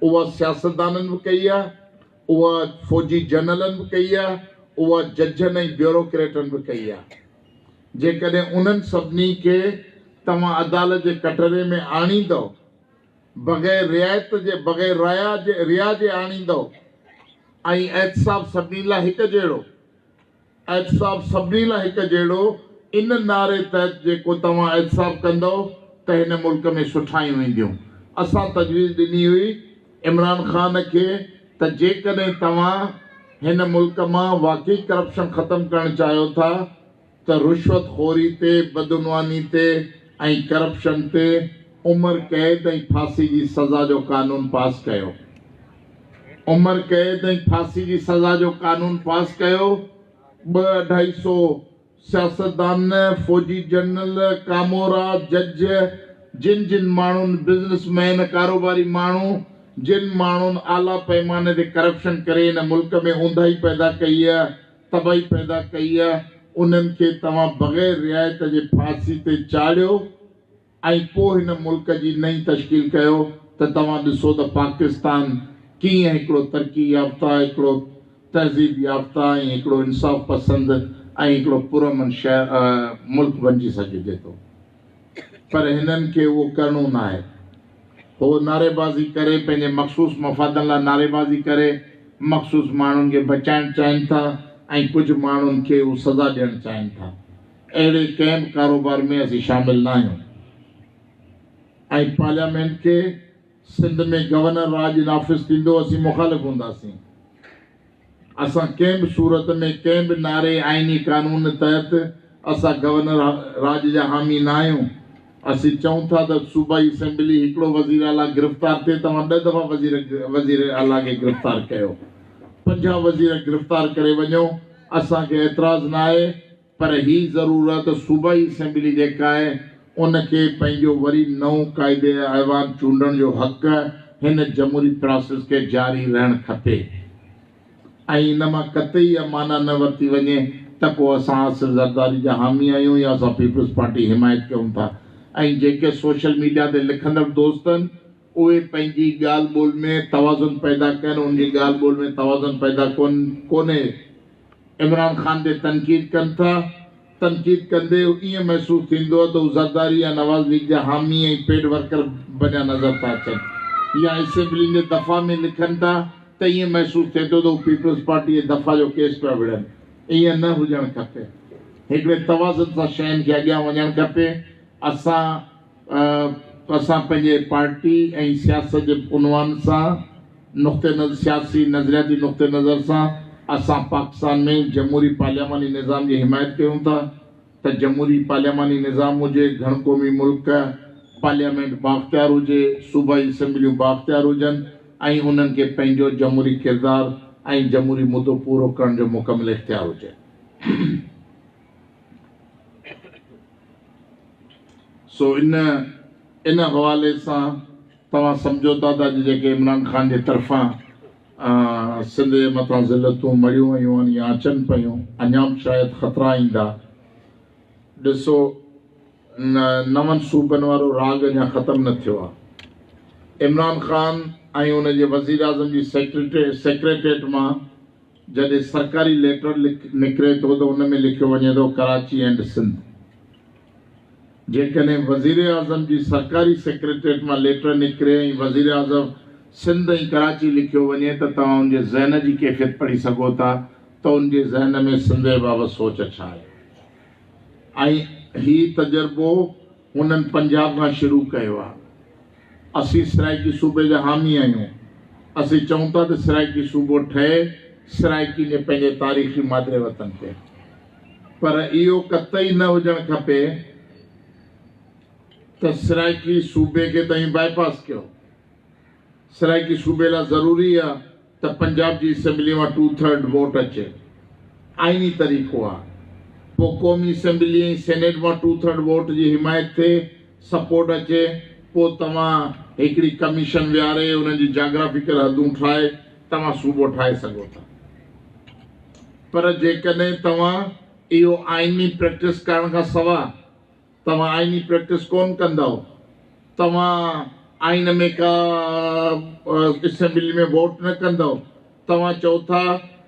اها سياستدانن به ڪئي آهي، اها فوجي جنرلن به ڪئي آهي، اها ججن ۽ بيوروڪريٽن به ڪئي آهي. جيڪڏهن انهن سڀني کي توهان عدالت جي ڪٽهڙي ۾ آڻيندؤ، بغير رعايت جي، بغير ريا جي ريا جي آڻيندؤ ۽ احتساب سڀني لاء هڪ جهڙو، احتساب سڀني لاء هڪ جهڙو، ان نعري تحت جيڪو توهان احتساب ڪندؤ ته هن ملڪ ۾ سٺايون اينديون. اسان تجويز ڏني هئي عمران خان کي ته جيڪڏهن توهان هن ملڪ مان واقعي ڪرپشن ختم ڪرڻ چاهيو ٿا ته رشوت خوري تي، بدعنواني تي ۽ ڪرپشن تي عمر قيد ۽ ڦاسي جي سزا جو قانون پاس ڪيو. عمر قيد ۽ ڦاسي جي سزا جو قانون پاس ڪيو، ٻه اڍائي سو سياستدان، فوجي جنرل، ڪامورا، جج، جن جن ماڻهن، بزنس مين، ڪاروباري ماڻهو، جن ماڻهن اعليٰ پئماني تي ڪرپشن ڪري هن ملڪ ۾ اونداهي پيدا ڪئي، تباهي پيدا ڪئي، انهن کي توهان بغير رعايت جي ڦاسي تي چاڙهيو ۽ پوء هن ملڪ جي نئين تشڪيل ڪيو ته توهان ڏسو ته پاڪستان ڪيئن هڪڙو ترقي يافته، هڪڙو تهذيب يافته ۽ هڪڙو انصاف پسند ۽ هڪڙو پرامن شهر ملڪ بنجي سگهجي ٿو. پر هنن کي اهو ڪرڻو ناهي. هو نعريبازي ڪري پنهنجي مخصوص مفادن لاء نعريبازي ڪري مخصوص ماڻهن کي بچائڻ چاهين ٿا ۽ ڪجهه ماڻهن کي هو سزا ڏيڻ چاهين ٿا. اهڙي ڪنهن به ڪاروبار ۾ اسين شامل ناهيون ۽ پارليامينٽ کي سنڌ ۾ گورنر راڄ نافذ ٿيندو اسين مخالف هونداسين. اسان ڪنهن به صورت ۾ ڪنهن به نعري آئيني قانون تحت اسان گورنر راڄ جا حامي ناهيون. اسين چئون ٿا ته صوبائي اسيمبلي هڪڙو وزير اعليٰ گرفتار ٿئي توهان ڏهه دفعا وزير وزير اعليٰ کي گرفتار ڪيو 50 وزير گرفتار ڪري وڃو اسان کي اعتراض ناهي پر هي ضرور آهي ته صوبائي اسيمبلي جيڪا آهي ان کي پنهنجو وري نئون قائد ايوان چونڊڻ جو حق هن جمهوري پراسيس کي جاري رهڻ کپي ۽ ان مان قطعي اها معنيٰ نه ورتي وڃي ته ڪو اسان آصف زرداري جا حامي آهيون يا اسان پيپلز پارٽي حمايت ڪيون ٿا ۽ جيڪي سوشل ميڊيا تي لکندڙ دوست آهن اهي پنهنجي ڳالهه ٻولهه ۾ توازن پيدا ڪن انهن جي ڳالهه ٻولهه ۾ توازن پيدا ڪونهي. عمران خان تي تنقيد ڪن ٿا، تنقيد ڪندي ائين محسوس ٿيندو آهي ته هو زرداري يا نواز ليگ جا حامي ۽ پيڊ ورڪر بنيا نظر ٿا اچن يا اسيمبلين جي دفاع ۾ لکن ٿا ته ائين محسوس ٿئي ٿو ته هو پيپلز پارٽي جي دفاع جو ڪيس پيا وڙهن. ائين نه هجڻ کپي. هڪڙي توازن سان شين کي اڳيان وڃڻ کپي. اسان اسان پنهنجي پارٽي ۽ سياست جي عنوان سان نقطه نظر سياسي نظرياتي نقطه نظر سان اسان پاڪستان ۾ جمهوري پارلياماني نظام جي حمايت ڪيون ٿا ته جمهوري پارلياماني نظام هجي، گهڻ قومي ملڪ، پارليامينٽ بااختيار هجي، صوبائي اسيمبليون بااختيار هجن ۽ انهن کي پنهنجو جمهوري ڪردار ۽ جمهوري مدو پورو ڪرڻ جو مڪمل اختيار هجي. سو ان ان حوالي سان توهان سمجهو ٿا ته اڄ جيڪي عمران خان جي طرفان سنڌ جي مٿان ذلتون مڙهيون ويون آهن يا اچن پيون، اڃا به شايد خطرا ايندا. ڏسو نون صوبن وارو راڳ اڃا ختم نه ٿيو آهي. عمران خان ۽ ان جي وزيراعظم جي سيڪريٽريٽ مان جڏهن سرڪاري ليٽر نڪري ٿو ته ان ۾ لکيو وڃي ٿو ڪراچي اينڊ سنڌ. جيڪڏهن وزيراعظم جي سرڪاري سيڪريٽريٽ مان ليٽر نڪري ۽ وزيراعظم سنڌ ۽ ڪراچي لکيو وڃي ته توهان ان جي ذهن جي ڪيفيت پڙهي سگهو ٿا ته ان جي ذهن ۾ سنڌ جي بابت سوچ ڇا آهي ۽ هي تجربو هنن پنجاب کان شروع ڪيو آهي. اسين سرائيڪي صوبي جا حامي آهيون. اسين چئون ٿا ته سرائيڪي صوبو ٺهي سرائيڪين جي پنهنجي تاريخي مادري وطن تي. پر اهو قطعي نه هجڻ کپي ته سرائيڪي صوبي کي توهين باء پاس ڪيو. سرائيڪي صوبي لاء ضروري آهي ته پنجاب جي اسيمبلي مان ٽو ٿرڊ ووٽ اچي. آئيني طريقو آ. پوء قومي اسيمبلي ۽ سينيٽ مان ٽو ٿرڊ ووٽ جي حمايت ٿئي، سپورٽ اچي، پوء توهان هڪڙي ڪميشن ويهاري انهن جي جاگرافيڪل حدون ٺاهي توهان صوبو ٺاهي سگهو ٿا. پر جيڪڏهن توهان اهو آئيني پريڪٽس ڪرڻ کان سواء توهان آئيني پريڪٽس ڪونه ڪندؤ، توهان آئين ۾ ڪا اسيمبلي ۾ ووٽ نه ڪندؤ، توهان چئو ٿا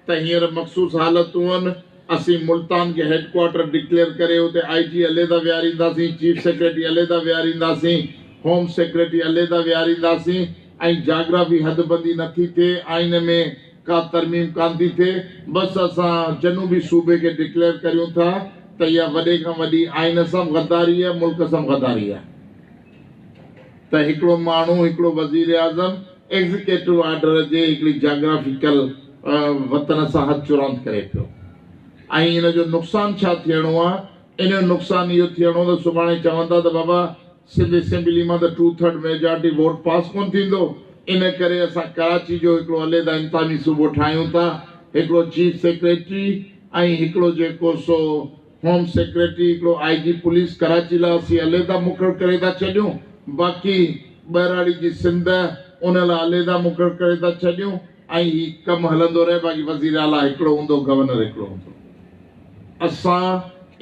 ته هينئر مخصوص حالتون آهن، اسين ملتان کي هيڊ ڪوارٽر ڊڪليئر ڪري اتي آء جي عليحده ويهارينداسين، چيف سيڪريٽري عليحده ويهارينداسين، هوم سيڪريٽري عليحده ويهارينداسين ۽ جاگرافي حدبندي نٿي ٿئي، آئين ۾ ڪا ترميم ڪانه ٿي ٿئي، بس اسان جنوبي صوبي کي ڊڪليئر ڪريون ٿا ته اها وڏي کان وڏي آئين سان به غداري آهي، ملڪ سان به غداري آهي. ته هڪڙو ماڻهو، هڪڙو وزيراعظم ايگزيڪيٽو آرڊر جي هڪڙي جاگرافيڪل وطن سان هٿ چراند ڪري پيو ۽ ان جو نقصان ڇا ٿيڻو آ؟ ان جو نقصان اهو ٿيڻو ته سڀاڻي چوندا ته بابا سنڌ اسيمبلي مان ته two third majority vote pass ڪونه ٿيندو، ان ڪري اسان ڪراچي جو هڪڙو عليحده انتظامي صوبو ٺاهيون ٿا، هڪڙو چيف سيڪريٽري ۽ هڪڙو جيڪو سو هوم سيڪريٽري، هڪڙو آء جي پوليس ڪراچي لاء اسين عليحده مقرر ڪري ٿا ڇڏيون، باقي ٻهراڙي جي سنڌ ان لاء عليحده مقرر ڪري ٿا ڇڏيون ۽ هي ڪم هلندو رهي، باقي وزير اعليٰ هڪڙو هوندو، گورنر هڪڙو هوندو. اسان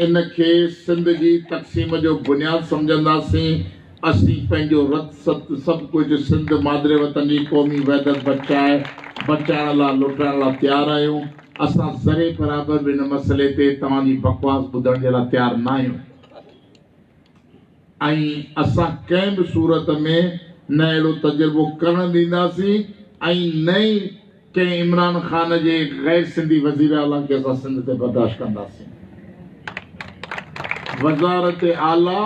ان کي سنڌ جي تقسيم جو بنياد سمجهنداسين. اسين پنهنجو رت ست سڀ ڪجهه سنڌ مادر وطن جي قومي وحدت بچائي بچائڻ لاء لٽائڻ لاء تيار آهيون. اسان ذري برابر به ان مسئلي تي توهان جي بڪواس ٻڌڻ جي لاء تيار ناهيون ۽ اسان ڪنهن به صورت ۾ نه اهڙو تجربو ڪرڻ ڏينداسين ۽ نه ئي ڪنهن عمران خان جي غير سنڌي وزيراعليٰ کي اسان سنڌ تي برداشت ڪنداسين. وزارت اعليٰ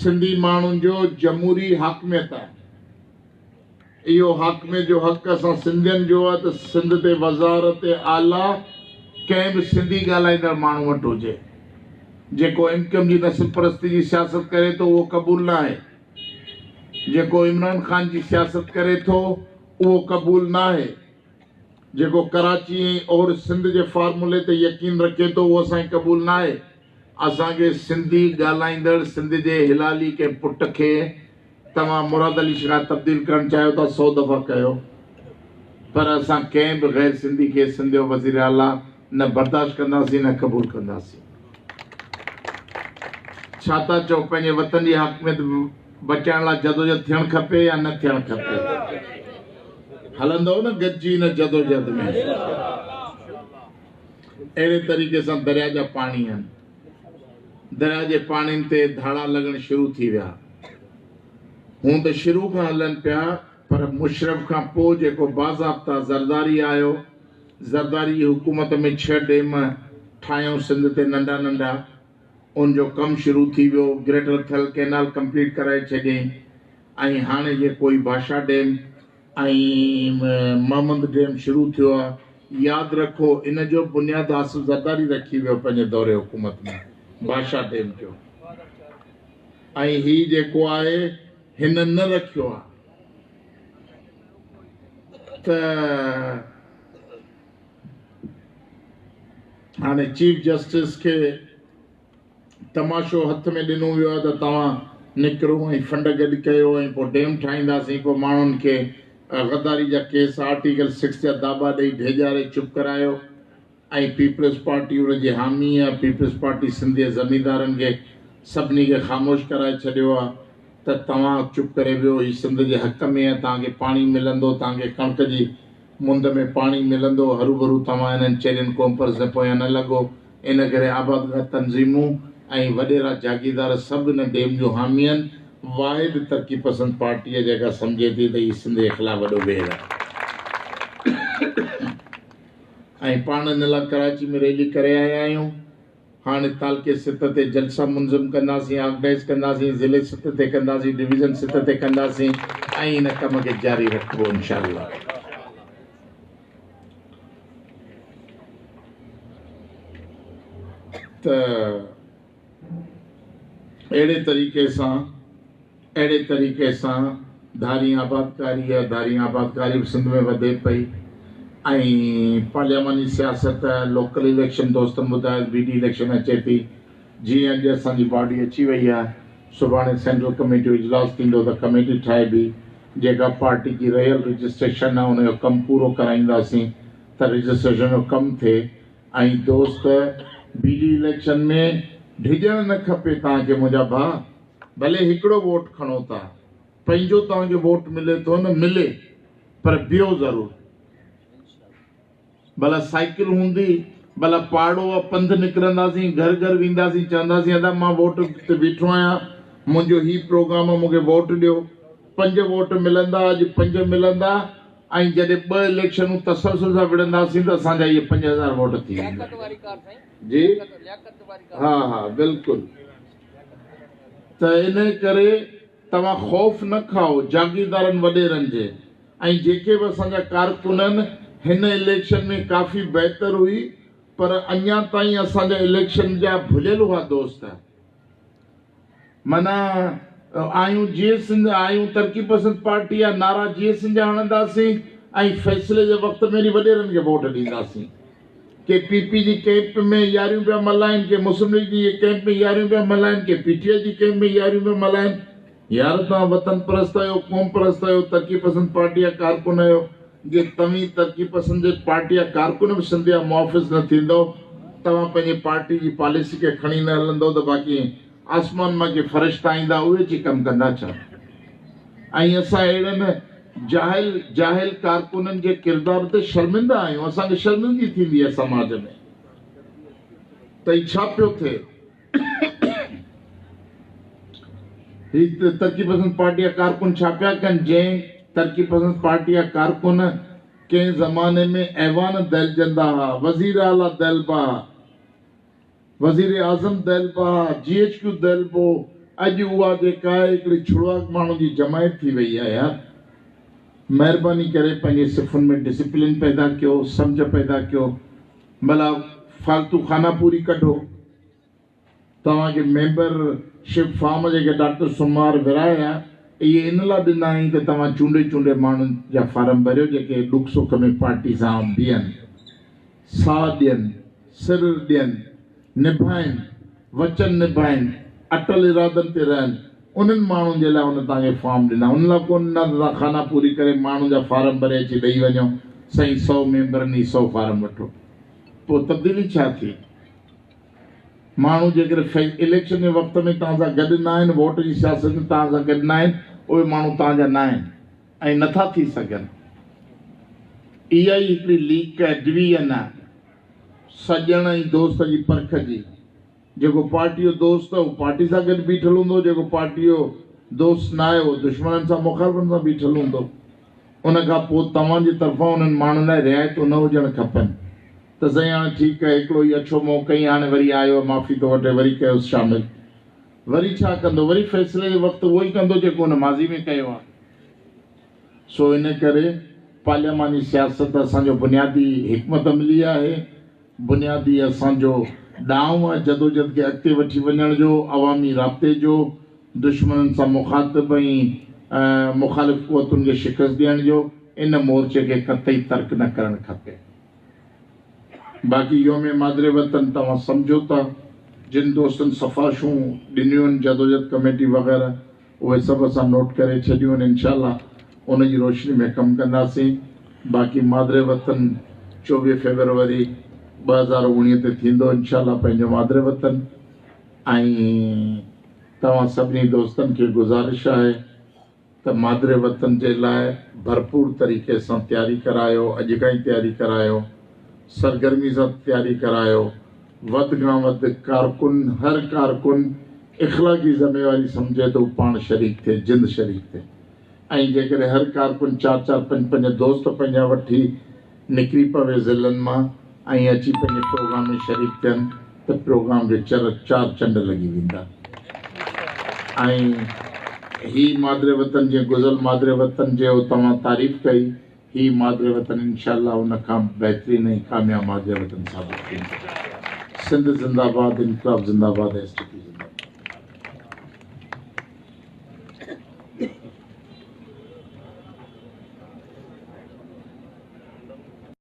سنڌي ماڻهن جو جمهوري حاڪميت آهي. اهو حاڪميت جو حق اسان سنڌين جو آهي ته سنڌ تي وزارت اعليٰ ڪنهن به سنڌي ڳالهائيندڙ ماڻهو وٽ هجي. جيڪو ايم ڪيو ايم جي نسل پرستي جي سياست ڪري ٿو اهو قبول ناهي. جيڪو عمران خان جي سياست ڪري ٿو اهو قبول ناهي، جيڪو ڪراچي ۽ اور سنڌ جي فارمولي تي يقين رکي ٿو اهو اسان کي قبول ناهي، اسان کي سنڌي ڳالهائيندڙ سنڌ جي هلالي ڪنهن پٽ کي توهان مراد علي شاهه تبديل ڪرڻ چاهيو ٿا سو دفعا ڪيو پر اسان ڪنهن به غير سنڌي کي سنڌ جو وزيراعليٰ نه برداشت ڪنداسين نه قبول ڪنداسين. ڇا ٿا چئو پنهنجي وطن جي حاڪميت بچائڻ لاء جدوجھد ٿيڻ کپي يا نه ٿيڻ کپي؟ هلندؤ نه گڏجي ان جدوجھد ۾؟ اهڙي طريقي سان دريا جا پاڻي آهن. دريا جي پاڻين تي ڌاڙا لڳڻ شروع ٿي ويا. هون ته شروع کان هلن پيا پر مشرف کان پوء جيڪو باضابطا زرداري آيو، زرداري جي حڪومت ۾ ڇهه ڊيم ٺاهيائون سنڌ تي ننڍا ننڍا. ان جو ڪم شروع ٿي ويو، گريٽر ٿل ڪئنال ڪمپليٽ ڪرائي ڇڏيائين ۽ هاڻي جيڪو هي ڀاشا ڊيم ۽ مهمند ڊيم شروع ٿيو آهي، ياد رکو ان جو بنياد آصف زرداري رکي ويو پنهنجي دور حڪومت ۾ ڀاشا ڊيم جو ۽ هي جيڪو آهي هن نه رکيو آهي ته هاڻي چيف جسٽس کي تماشو هٿ ۾ ڏنو ويو آهي ته توهان نڪرو ۽ فنڊ گڏ ڪيو ۽ پوء ڊيم ٺاهينداسين، پوء ماڻهن کي غداري جا ڪيس آرٽيڪل سڪس جا داٻا ڏئي ڊيڄاري چپ ڪرايو ۽ پيپلز پارٽي ان جي حامي آهي، پيپلز پارٽي سنڌ جي زميندارن کي سڀني کي خاموش ڪرائي ڇڏيو آهي ته توهان چپ ڪري ويهو، هي سنڌ جي حق ۾ آهي، توهان کي پاڻي ملندو، توهان کي ڪڻڪ جي مند ۾ پاڻي ملندو، هروڀرو توهان انهن چرين قومپرستن پويان نه لڳو، ان ڪري آبادگار تنظيمون ۽ وڏيرا جاگيردار سڀ ان ڊيم جون حامي آهن، واحد ترقي پسند پارٽي آهي جيڪا سمجهي ٿي ته هي سنڌ جي خلاف وڏو ويڙهه آهي ۽ پاڻ ان لاء ڪراچي ۾ ريلي ڪري آيا آهيون. هاڻي تعلقي سطح تي جلسا منظم ڪنداسين، آرگنائيز ڪنداسين، ضلعي سطح تي ڪنداسين، ڊويزن سطح تي ڪنداسين ۽ ان ڪم کي جاري رکبو انشاء الله. ته اهڙي طريقي سان اهڙي طريقي سان ڌارين آبادڪاري يا ڌارين آبادڪاري به سنڌ ۾ وڌي پئي ۽ پارلياماني سياست لوڪل اليڪشن دوستن ٻڌايو ته بي ڊي اليڪشن اچي ٿي جيئن اڄ اسان جي باڊي اچي وئي آهي سڀاڻي سينٽرل ڪميٽي جو اجلاس ٿيندو ته ڪميٽي ٺاهبي جيڪا پارٽي جي رهيل رجسٽريشن آهي ان جو ڪم پورو ڪرائينداسين ته رجسٽريشن جو ڪم ٿئي ۽ دوست بي ڊي اليڪشن ۾ ڊڄڻ نه کپي توهان کي منهنجا ڀاء. ڀلي هڪڙو ووٽ کڻو ٿا، پنهنجو توهان کي ووٽ ملي ٿو نه ملي پر بيهو ضرور. ڀلا سائيڪل هوندي، ڀلا پاڙو آ، پنڌ نڪرنداسين، گهر گهر وينداسين، چونداسين ادا مان ووٽ تي بيٺو آهيان، منهنجو هي پروگرام آ، مون کي ووٽ ڏيو. پنج ووٽ ملندا، اڄ پنج ملندا ۽ جڏهن ٻه اليڪشنون تسلسل سان وڙهنداسين ته اسان جا اهي 5000 ووٽ ٿي ويندا. جي ها ها بلڪل. ته انهي ڪري توهان خوف نه کائو جاگيردارن وڏيرن جي ۽ جيڪي به اسان جا ڪارڪن آهن هن اليڪشن ۾ ڪافي بهتر هئي پر اڃا تائين اسان جا اليڪشن جا ڀليل هئا دوست معنيٰ آهيون جيئي سنڌ آهيون ترقي پسند پارٽي جا نعرا جيئي سنڌ جا هڻنداسين ۽ فيصلي جي وقت ۾ وري وڏيرن کي ووٽ ڏينداسين ڪي پي پي جي ڪئمپ ۾ ياريون پيا ملهائن ڪي مسلم ليگ جي ڪئمپ ۾ ياريون پيا ملهائن ڪي پي ٽي آء جي ڪئمپ ۾ ياريون پيا ملهائن يار توهان وطن پرست آهيو قوم پرست آهيو ترقي پسند پارٽي جا ڪارڪن آهيو جي توهين ترقي پسند جي پارٽي جا ڪارڪن به سنڌ جا محافظ نه ٿيندؤ توهان پنهنجي پارٽي جي پاليسي کي کڻي نه هلندؤ ته باقي آسمان مان ڪي فرشتا ايندا اهي اچي ڪم ڪندا ڇا ۽ اسان اهڙن جاهل جاهل ڪارڪنن جي ڪردار تي شرمنده آهيون اسان کي شرمندگي ٿيندي آهي سماج ۾ ته هي ڇا پيو ٿئي. هي ترقي پسند پارٽي جا ڪارڪن ڇا پيا ڪن جنهن ترقي پسند پارٽي جا ڪارڪن ڪنهن زماني ۾ ايوان دهلجندا ها وزير اعليٰ دهلبا ها وزير اعظم دهلبا ها جي ايڇ ڪيو دهلبو اڄ اها جيڪا آهي هڪڙي ڇڙواڳ ماڻهن جي جماعت ٿي وئي آهي يار مهرباني ڪري پنهنجي صفن ۾ ڊسپلين پيدا ڪيو سمجهه پيدا ڪيو ڀلا فالتو خانه پوري ڪڍو. توهان کي ميمبر شپ فارم جيڪي ڊاڪٽر سومار ورهايا اهي ان لا ڏنا آهن ته توهان چونڊي چونڊي ماڻهن جا فارم ڀريو جيڪي ڏک سک ۾ پارٽي سان بيهن ساهه ڏين سر ڏين نڀائين وچن نڀائين اٽل ارادن تي رهن انهن ماڻهن جي لاء هن توهان کي فارم ڏنا ان لا ڪونه ڏنا ته توهان خانه پوري ڪري ماڻهن جا فارم ڀري اچي ڏئي وڃو سائين سئو ميمبرن هي سئو فارم وٺو پوء تبديلي ڇا ٿي؟ ماڻهو جيڪڏهن اليڪشن جي وقت ۾ توهان سان گڏ نه آهن، ووٽ جي سياست ۾ توهان سان گڏ نه آهن، اهي ماڻهو توهان جا نه آهن ۽ نه ٿا ٿي سگهن. اها ئي هڪڙي ليڪ ۽ ڊويزن آهي سڄڻ ۽ دوست جي پرک جي. جيڪو پارٽي جو دوست آهي اهو پارٽي سان گڏ بيٺل هوندو، جيڪو پارٽي جو دوست نه آهي اهو دشمنن سان مخالفن سان بيٺل هوندو. ان کان پوء توهان جي طرفان انهن ماڻهن لاء رعايتون نه هجڻ کپن ته سائين هاڻي ٺيڪ آهي هڪڙو ئي اڇو منهن ڪئين هاڻي وري آيو آهي معافي ٿو وٺي وري ڪيوس شامل وري ڇا ڪندو وري فيصلي جي وقت اهو ئي ڪندو جيڪو هن ماضي ۾ ڪيو آهي سو ان ڪري پارلياماني سياست اسان جو بنيادي حڪمت عملي آهي بنيادي اسان جو ڏانء آهي جدوجھد کي اڳتي وٺي وڃڻ جو عوامي رابطي جو دشمنن سان مخاطب ۽ مخالف قوتن کي شڪست ڏيڻ جو ان مورچي کي قطعي ترڪ نه ڪرڻ کپي. باقي يوم مادر وطن توهان سمجهو ٿا جن دوستن سفارشون ڏنيون آهن جدوجھد ڪميٽي وغيره اهي سڀ اسان نوٽ ڪري ڇڏيون آهن انشاء الله ان جي روشني ۾ ڪم ڪنداسين باقي مادر وطن 24 فيبروري 2019 تي ٿيندو انشاء الله پنهنجو مادر وطن ۽ توهان سڀني دوستن کي گذارش آهي ته مادر وطن جي لاء ڀرپور طريقي سان تياري ڪرايو اڄ کان ئي تياري ڪرايو سرگرمي سان تياري ڪرايو، وڌ کان وڌ ڪارڪن، هر ڪارڪن اخلاقي ذميواري سمجهي ته هو پاڻ شريڪ ٿئي، جند شريڪ ٿئي ۽ جيڪڏهن هر ڪارڪن چار چار پنج پنج دوست پنهنجا وٺي نڪري پوي ضلعن مان ۽ اچي پنهنجي پروگرام ۾ شريڪ ٿين ته پروگرام کي چر چار چنڊ لڳي ويندا ۽ هي مادر وطن جيئن گذل مادر وطن جي توهان تعريف ڪئي هي مادر وطن انشاء الله ان کان بهترين ۽ ڪامياب مادر وطن ثابت ٿيندو. سنڌ زنده باد انقلاب زنده باد ايس ٽي پي زنده باد.